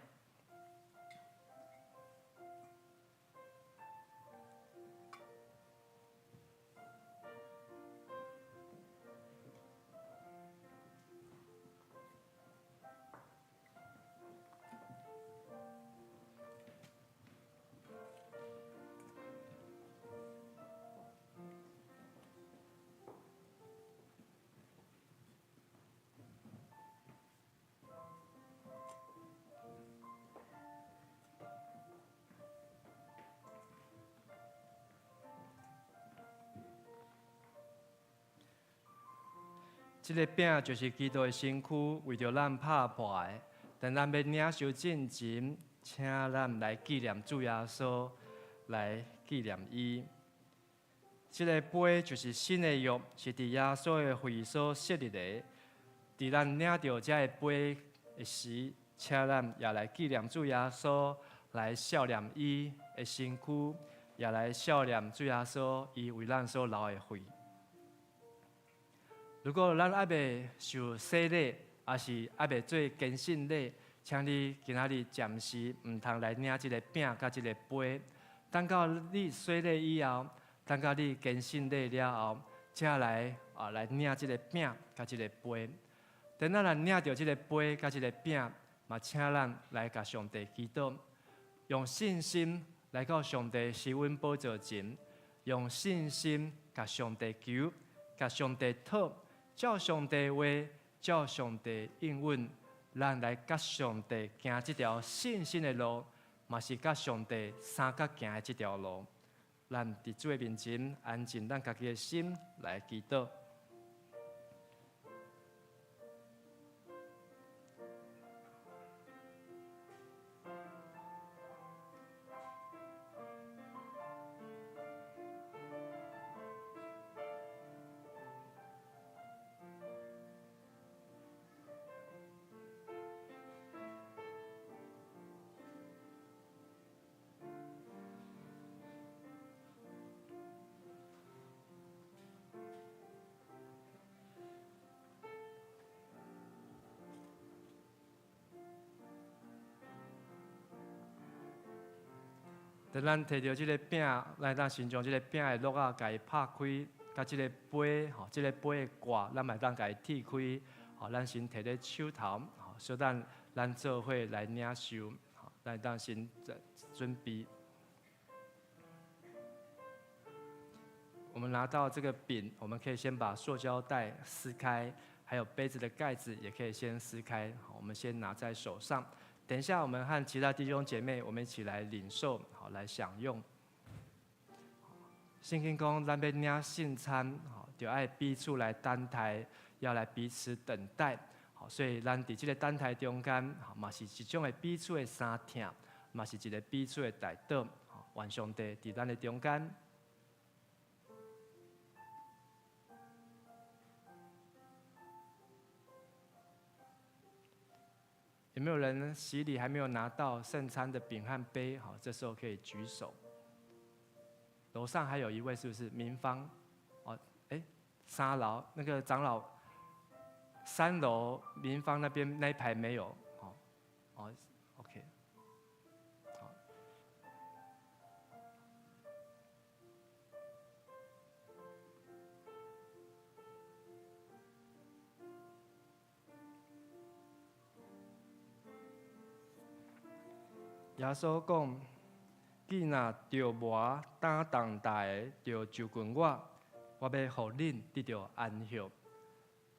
D: 這个餅就是基督的身軀，為著咱拍破的。當咱欲領受進前，請咱來紀念主耶穌，來紀念伊。這个杯就是新的約，是佇耶穌的血所設立的。佇咱領著這个杯的時，請咱也來紀念主耶穌，來數念伊的身軀，也來數念主耶穌伊為咱所流的血。如果咱猶未受洗禮，抑是猶未做堅信禮，請你今仔日暫時毋通來領這个餅佮這个杯。等到你洗禮以後，等到你堅信禮了後，才來啊來領這个餅佮這个杯。等咱若領著這个杯佮這个餅，嘛請咱來共上帝祈禱，用信心來到上帝施恩寶座前，用信心共上帝求，共上帝討。照上帝話，照上帝應允，咱來佮上帝行這條信心的路，嘛是佮上帝相佮行的這條路。咱佇主的面前安靜咱家己的心來祈禱。當咱提著這个餅，咱當先將這个餅的落仔共伊拍開，佮這个杯，吼，這个杯的蓋，咱嘛會當共伊鐵開，吼，咱先提佇手頭，吼，小等咱做伙來領受，吼，咱會當先準備。我們拿到這個餅，我們可以先把塑膠袋撕開，還有杯子的蓋子也可以先撕開，好，我們先拿在手上。等一下，我們和其他弟兄姐妹，我們一起來領受，好，來享用。聖經講，咱欲領聖餐，吼，就愛彼此來等待，要來彼此等待。好，所以咱佇這个等待中間，嘛是一種的彼此的相疼，嘛是一个彼此的代禱。願上帝佇咱的中間。有沒有人洗禮還沒有拿到聖餐的餅和杯？好，這時候可以舉手。樓上還有一位，是不是明芳？哦，哎，三樓那個長老，三樓明芳那邊那一排沒有。哦，哦，OK。好。耶穌講：既若著磨擔重擔的，就就近我，我欲予恁得著安息。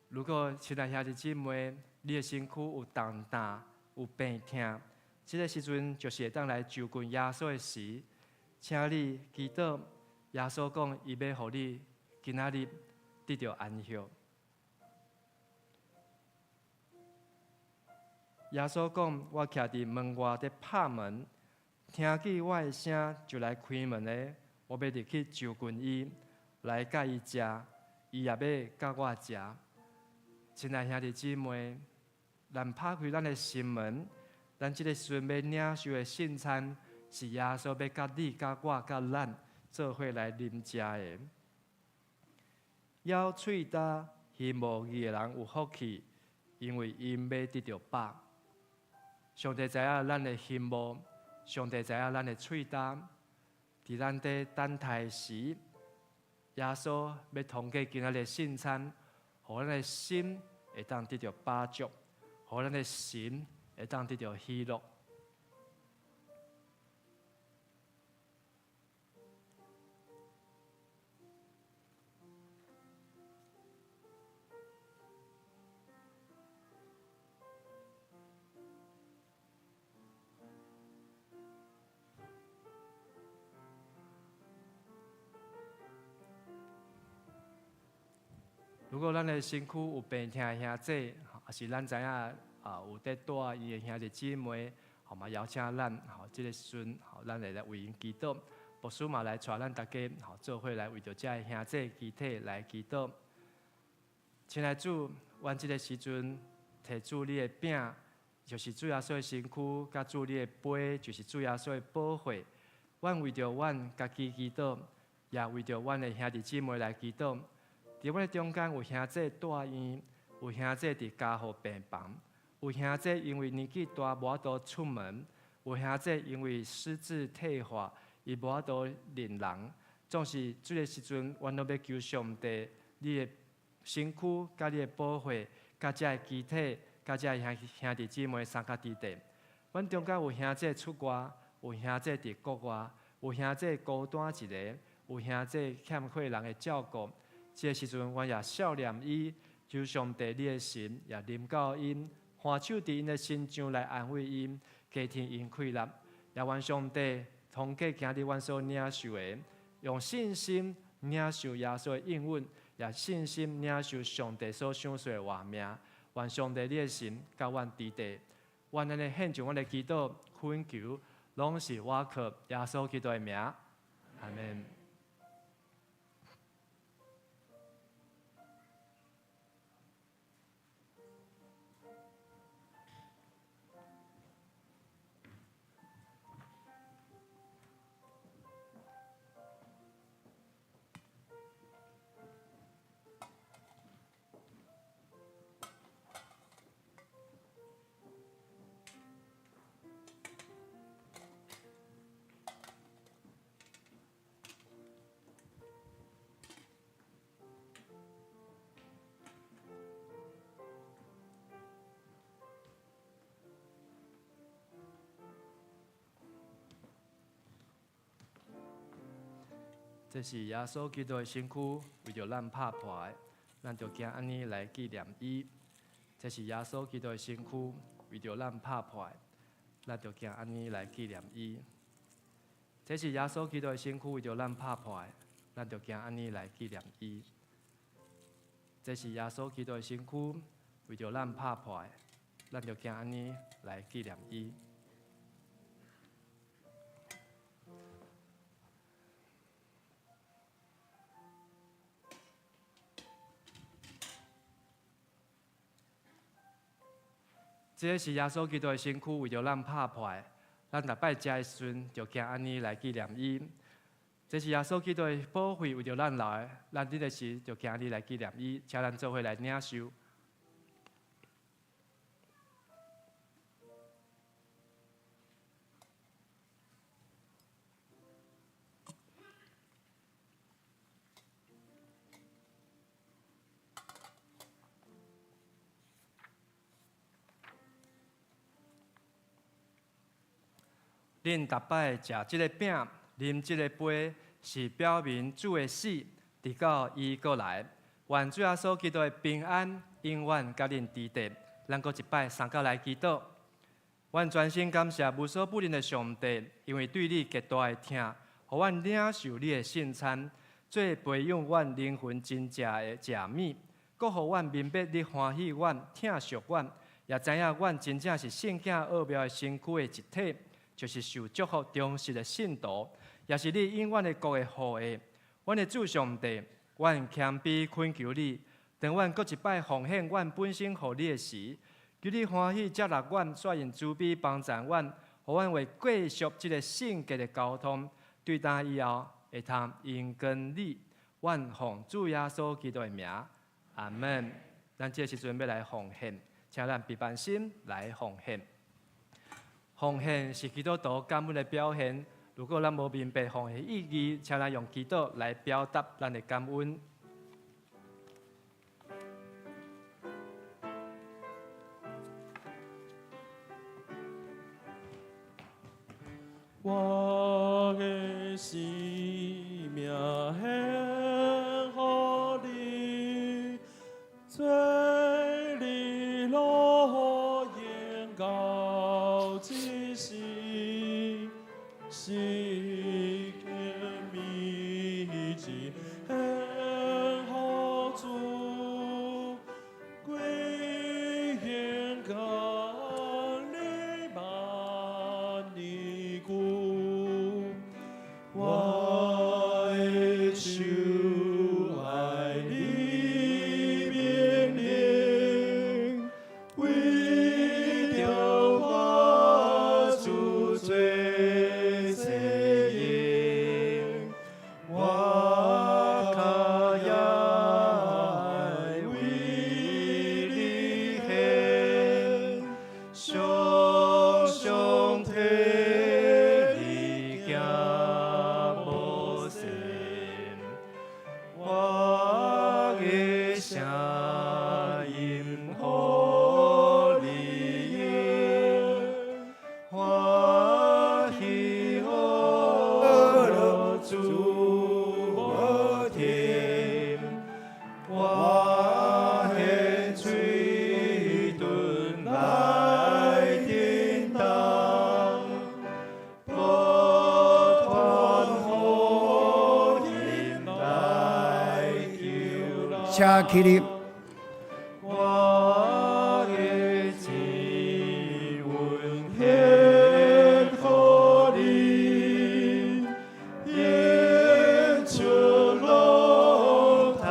D: 如果親愛兄弟姊妹，你的身軀有重擔、有病痛，這个時陣就是會當來就近耶穌的時，請你祈禱。耶穌講，伊欲予你今仔日得著安息。耶穌講：我徛佇門外佇拍門，聽見我的聲就來開門的，我欲入去就近伊，來佮伊食，伊也欲佮我食。親愛兄弟姊妹，咱拍開咱的心門，咱這个時陣欲領受的聖餐，是耶穌欲佮你、佮我、佮咱做伙來啉食的。枵喙焦、行無義的人有福氣，因為𪜶欲得著飽。上帝知影咱的心無，上帝知影咱的喙焦，佇咱佇等待時，耶穌欲通過今仔日的聖餐，予咱的心會當得著飽足，予咱的神會當得著喜樂。如果咱的身軀有病痛的兄弟，抑是咱知影啊有佇蹛院的兄弟姊妹，吼嘛邀請咱，吼這个時陣，吼咱會來為𪜶祈禱。牧師嘛來帶咱逐家，吼做伙來為著這个兄弟肢體來祈禱。親愛主，阮這个時陣提主你的餅，就是主耶穌的身軀，佮主你的杯，就是主耶穌的寶血。阮為著阮家己祈禱，也為著阮的兄弟姊妹來祈禱。佇阮的中間有兄弟蹛院，有兄弟佇加護病房，有兄弟因為年紀大無法度出門，有兄弟因為失智退化，伊無法度認人。總是這个時陣，阮攏欲求上帝，你的身軀、佮你的寶血、佮這个肢體、佮這个兄弟姊妹相佮佇底。阮中間有兄弟出外，有兄弟佇國外，有兄弟孤單一个，有兄弟欠缺人的照顧。這个時陣，阮也數念伊，求上帝你的神也臨到𪜶，按手佇𪜶的身上來安慰𪜶，加添𪜶氣力。也願上帝通過今日阮所領受的，用信心領受耶穌的應允，也信心領受上帝所賞賜的活命。願上帝你的神佮阮佇底，願咱的獻上阮的祈禱懇求，攏是倚靠耶穌基督的名。阿們。這是耶穌基督的身軀，為著咱拍破的，咱就行按呢來紀念伊。這是耶穌基督的身軀，為著咱拍破的，咱就行按呢來紀念伊。這是耶穌基督的身軀，為著咱拍破的，咱就行按呢來紀念伊。這是耶穌基督的身軀，為著咱拍破的，咱就行按呢來紀念伊。這是耶穌基督的身軀，為著咱拍破的。咱逐擺食的時陣，就行按呢來紀念伊。這是耶穌基督的寶血，為著咱流的。咱這个時就行按呢來紀念伊，請咱做伙來領受。恁逐擺食這个餅，啉這个杯，是表明主的死，直到伊閣來。願主耶穌基督的平安永遠佮恁佇底。咱閣一擺相佮來祈禱。阮專心感謝無所不能的上帝，因為對你極大的疼，予阮領受你的聖餐，做培養阮靈魂真正的食物，閣予阮明白你歡喜阮、疼惜阮，也知影阮真正是聖潔奧妙的身軀的一體。就是受祝福忠實的信徒，也是你永遠的國的後裔。阮的主上帝，阮謙卑懇求你，當阮閣一擺奉獻阮本身予你的時，求你歡喜接納阮，煞用慈悲幫助阮，予阮會繼續這個聖潔的交通，對今以後會通榮光你。阮奉主耶穌基督的名，阿們。咱這個時陣欲來奉獻，請咱平安心來奉獻。奉獻是基督徒感恩的表現。如果咱無明白奉獻意義，請咱用祈禱來表達咱的感恩。
B: 我的生命獻予你，做你樂園到這世，是甜蜜之獻予主，
C: 請起立。
B: 我的錢獻予你，演出攏趁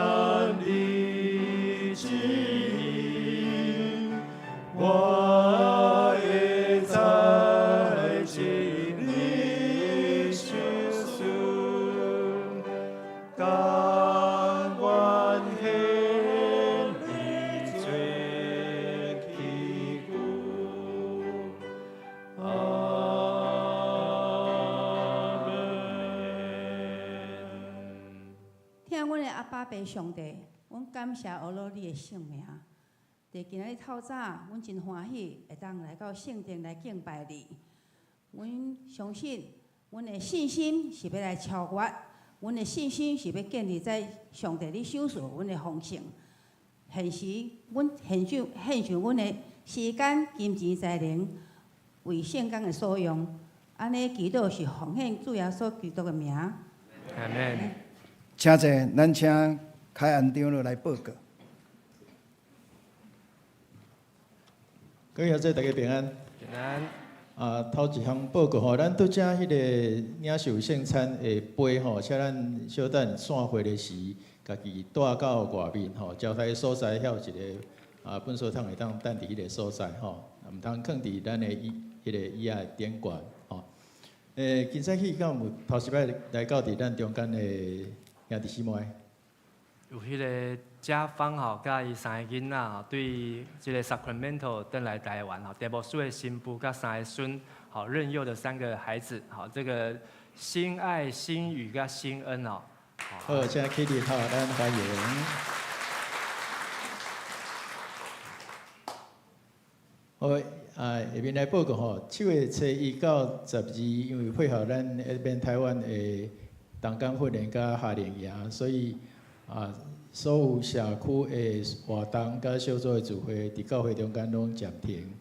B: 你旨意，我的財錢你賞賜，甘願獻你做器具。阿門。
E: 疼阮的阿爸父上帝，阮感謝阿羅你的聖名。佇今仔日透早，阮真歡喜會當來到聖殿來敬拜你。阮相信，阮的信心是欲來超越，阮的信心是欲建立在上帝你賞賜阮的豐盛。現時，阮獻上獻上阮的時間、金錢、才能，為聖工的所用。按呢祈禱是奉獻主耶穌基督的名。
D: 阿門。
C: 請坐，咱請凱安長老來報告。
A: 各位兄弟，大家平安。
D: 平安。
A: 啊，頭一項報告吼，咱拄才彼個領受聖餐的杯吼，請咱小等散會的時，家己帶到外面吼，招待所在遐有一個啊，糞掃桶會當等佇彼個所在吼，毋通囥佇咱的椅彼個椅仔頂懸吼。今早起敢有頭一擺來到佇咱中間的兄弟姊妹？
D: 有彼個家芳吼，佮伊三个囡仔吼，對這个 Sacramento 轉來台灣吼，鄭牧師的新婦佮三个孫，好認幼的三個孩子，好這個新愛、新宇佮新恩哦。
A: 好，請起立吼，咱歡迎。好，啊，下面來報告吼，7月初1到12，因為配合咱那邊台灣的同工訓練佮夏令營，所以啊，所有社區的活動佮小組的聚會，佇教會中間攏暫停。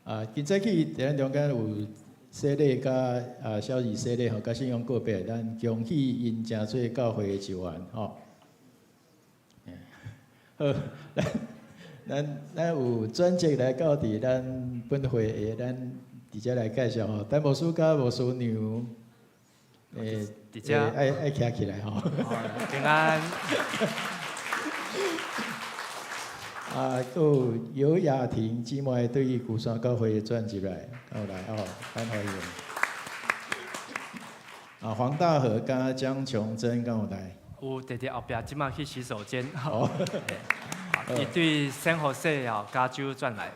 A: 啊，今早起佇咱中間有洗禮佮啊小兒洗禮吼，佮信仰告白，咱恭喜𪜶成做教會的一員吼。好，咱有轉職來到佇咱本會的，咱直接來介紹吼。陳牧師佮牧師娘，
D: 佇遮
A: 愛徛起來吼。
D: 平安。
A: 啊，閣有尤雅婷姊妹對龜山教會轉入來，好來哦，咱歡迎。啊，黃大和佮江瓊珍敢有來？
D: 有，佇佇後壁，這馬去洗手間。
A: 好。
D: 伊對聖何塞哦，加州轉來。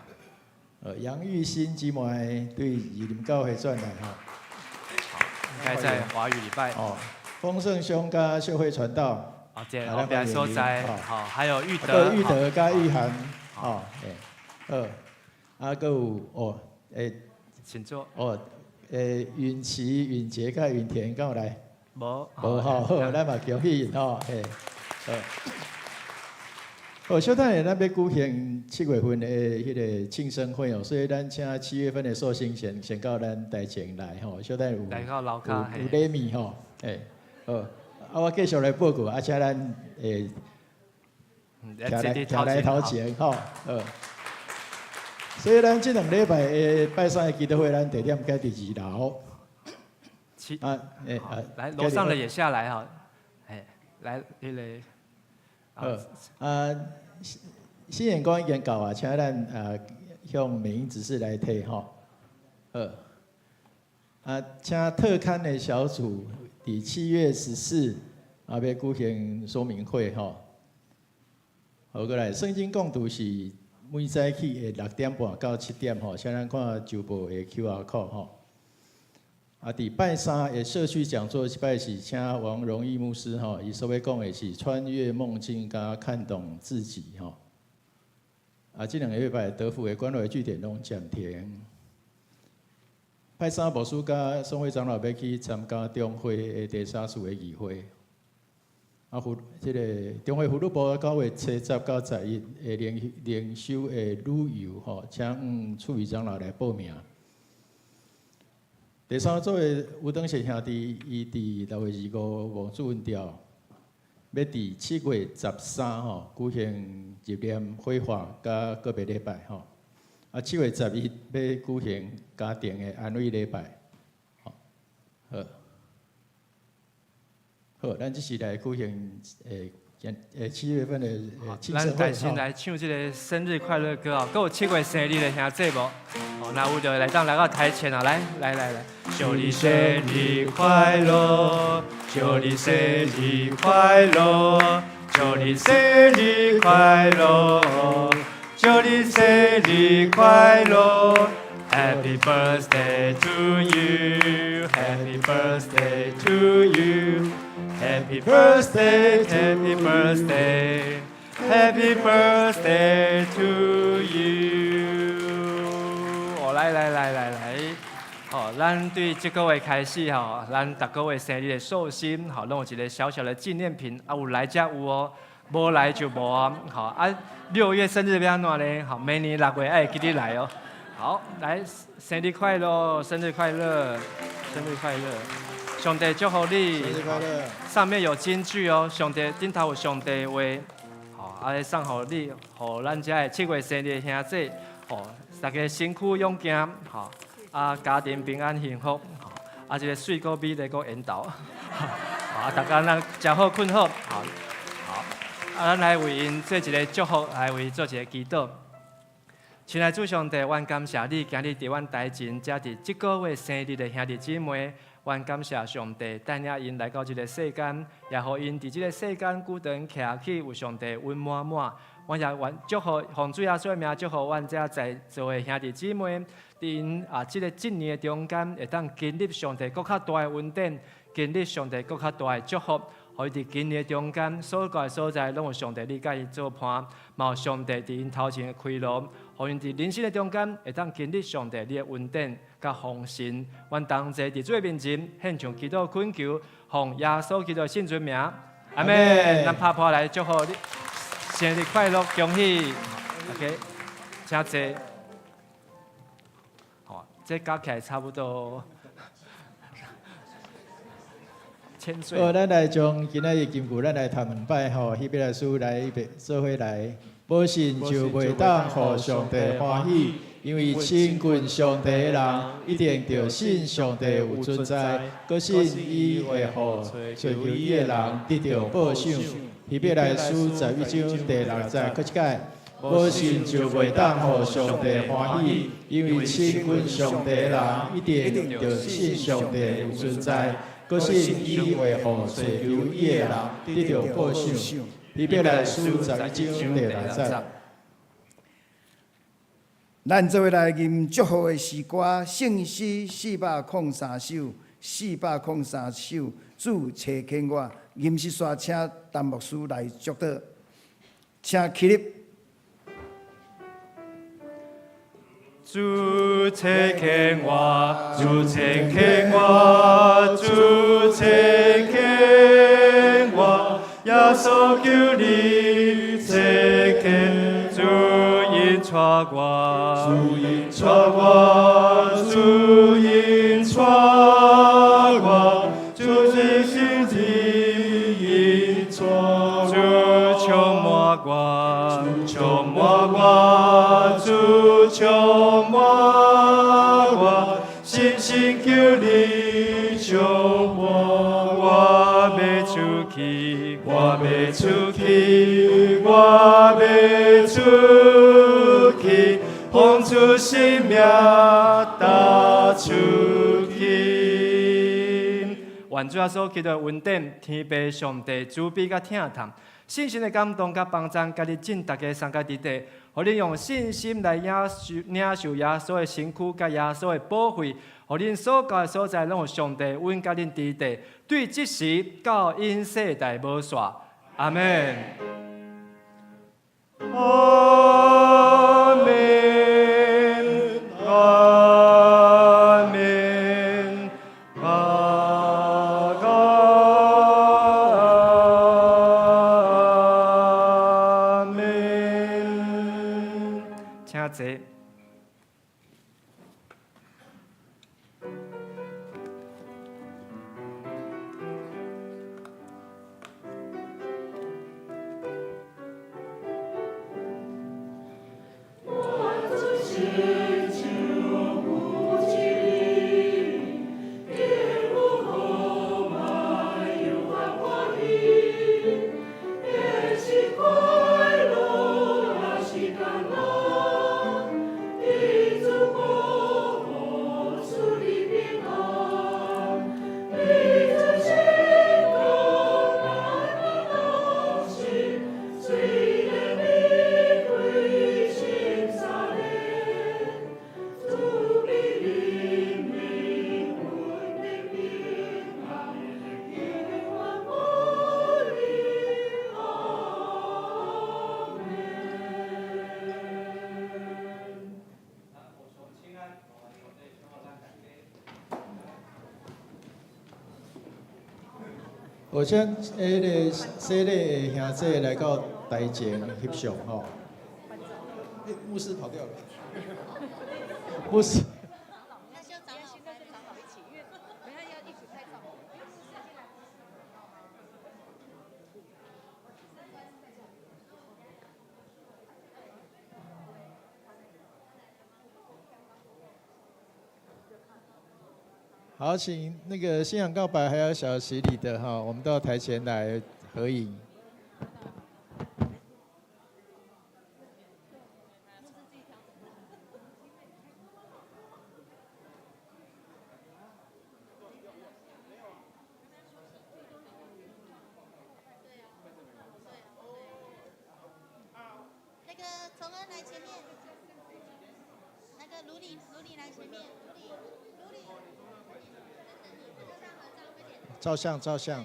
A: 楊玉新姊妹對士林教會轉來吼。
D: 應該在華語禮拜。
A: 哦，豐盛兄佮秀慧傳道。
D: 啊，這後壁所在，好，還有玉德。
A: 玉德佮玉涵，哦，欸，好，啊，閣有哦，欸，
D: 請坐。
A: 哦，欸，允琪、允杰佮允田敢有來？
D: 無。
A: 無吼，好，咱嘛恭喜𪜶吼，嘿，好。好，小等下咱欲舉行七月份的彼个慶生會哦，所以咱請7月份的壽星先到咱台前來吼，小等有
D: 來到樓跤
A: 有禮物吼，欸，好，啊，我繼續來報告，啊，請咱會徛來頭前吼，好。所以咱這兩禮拜的拜三的祈禱會，咱地點改佇二樓。
D: 七
A: 啊，欸啊，
D: 來樓上的也下來哈，欸，來，彼个。
A: 好，啊，新眼光已經到啊，請咱啊向美英執事來提吼。好，啊，請特刊的小組佇7月14啊，欲舉行說明會吼。好，過來，聖經共讀是每早起的6點半到7點吼，請咱看周報的 QR code 吼。啊，佇拜三的社區講座，這擺是請王榮義牧師吼，伊所欲講的是穿越夢境佮看懂自己吼。啊，這兩个禮拜德福的關懷據點攏暫停。拜三牧師佮宋會長老欲去參加中會的第三次的議會。啊，這个中會福祿部9月初10到11的靈修的旅遊吼，請黃處理長老來報名。第三組的吳登賢兄弟，伊佇6月25王主文調，欲佇7月13吼舉行入殮火化佮告別禮拜吼。啊，7月11欲舉行家庭的安慰禮拜。吼，好，好，咱這時來舉行7月份的慶生
D: 咱
A: 會
D: 先來唱這个生日快樂歌哦，閣有七月生日的兄弟無？哦，若有就來當來到台前啊，來來來來，祝你生日快樂，祝你生日快樂，祝你生日快樂，祝你生日快樂。Happy birthday to you, Happy birthday to you, Happy birthday, Happy birthday, Happy birthday to you。哦，來來來來來，哦，咱對這个月開始吼，咱逐个月生日的壽星，吼，攏有一个小小的紀念品，啊，有來才有哦，無來就無啊。好啊，6月生日欲按怎呢？好，明年6月愛記得來哦。好，來，生日快樂，生日快樂，生日快樂，上帝祝福你。
A: 生日快樂。
D: 上面有金句哦，上帝頂頭有上帝話，好，啊，送予你，予咱遮的七月生日的兄弟，吼，大家身軀勇健，吼，啊，家庭平安幸福，吼，啊，這个水果美麗閣緣投，啊，大家咱食好睏好，好，好，啊，咱來為𪜶做一个祝福，來為做一个祈禱。親愛主上帝，阮感謝你，今日佇阮台前，遮佇這个月生日的兄弟姊妹，阮感謝上帝帶領𪜶來到這个世間，也予𪜶佇這个世間舉長徛起有上帝溫滿滿。阮也願祝福，奉主耶穌的名祝福阮遮在座的兄弟姊妹，佇𪜶啊這个這年的中間，會當經歷上帝閣較大的恩典，經歷上帝閣較大的祝福。予伊佇今年的中間，所到的所在，攏有上帝你佮伊做伴，嘛有上帝佇𪜶頭前的開路，予𪜶佇人生的中間，會當經歷上帝你的恩典佮豐盛。阮同齊佇主的面前獻上祈禱懇求，奉耶穌基督聖尊名，阿們。咱拍破來祝福你，生日快樂，恭喜！OK，請坐。好，這加起來差不多。千歲。
A: 好，咱來將今仔日金句，咱來讀兩擺吼，希伯來書來做伙來，無信就袂當予上帝歡喜，因為親近上帝的人，一定著信上帝有存在，閣信伊會予尋求伊的人得著報賞。希伯來書11章第6節，閣一擺。無信就袂當予上帝歡喜，因為親近上帝的人，一定著信上帝有存在，閣信伊會予尋求伊的人得著報賞。希伯來書11章第6節。
C: 咱做伙來吟祝福的詩歌，聖詩403首，403首，主差遣我，吟詩煞請陳牧師來祝禱，請起立。
D: 主差遣我，主差遣我，主差遣我，耶穌求你差遣，主引帶我，主引帶我，主引帶我，主是聖旨引帶我，主充滿我，主充滿我，主充滿我，深深求你充滿我，欲出去，我欲出去，我欲出去，奉主聖名踏出去。願主耶穌基督的恩典，天父上帝慈悲佮疼痛，聖神的感動佮幫贊，佮你進大家三個弟弟，予恁用信心來領受耶穌的身軀佮耶穌的寶血，予恁所到的所在，攏有上帝阮佮恁佇佇，對這時到永世代無煞。阿們。阿們，阿們，阿阿們。請坐。
A: 我請彼个洗禮的兄姐來到台前翕相吼。欸，牧師跑掉了。牧師。
F: 那就長老跟長老一起，因為等下要一起拍照。
A: 好，請那個信仰告白還有小洗禮的哈，我們到台前來合影。
F: 那個崇恩來前面，那個盧里盧里來前面，盧里盧里，
A: 照相照相。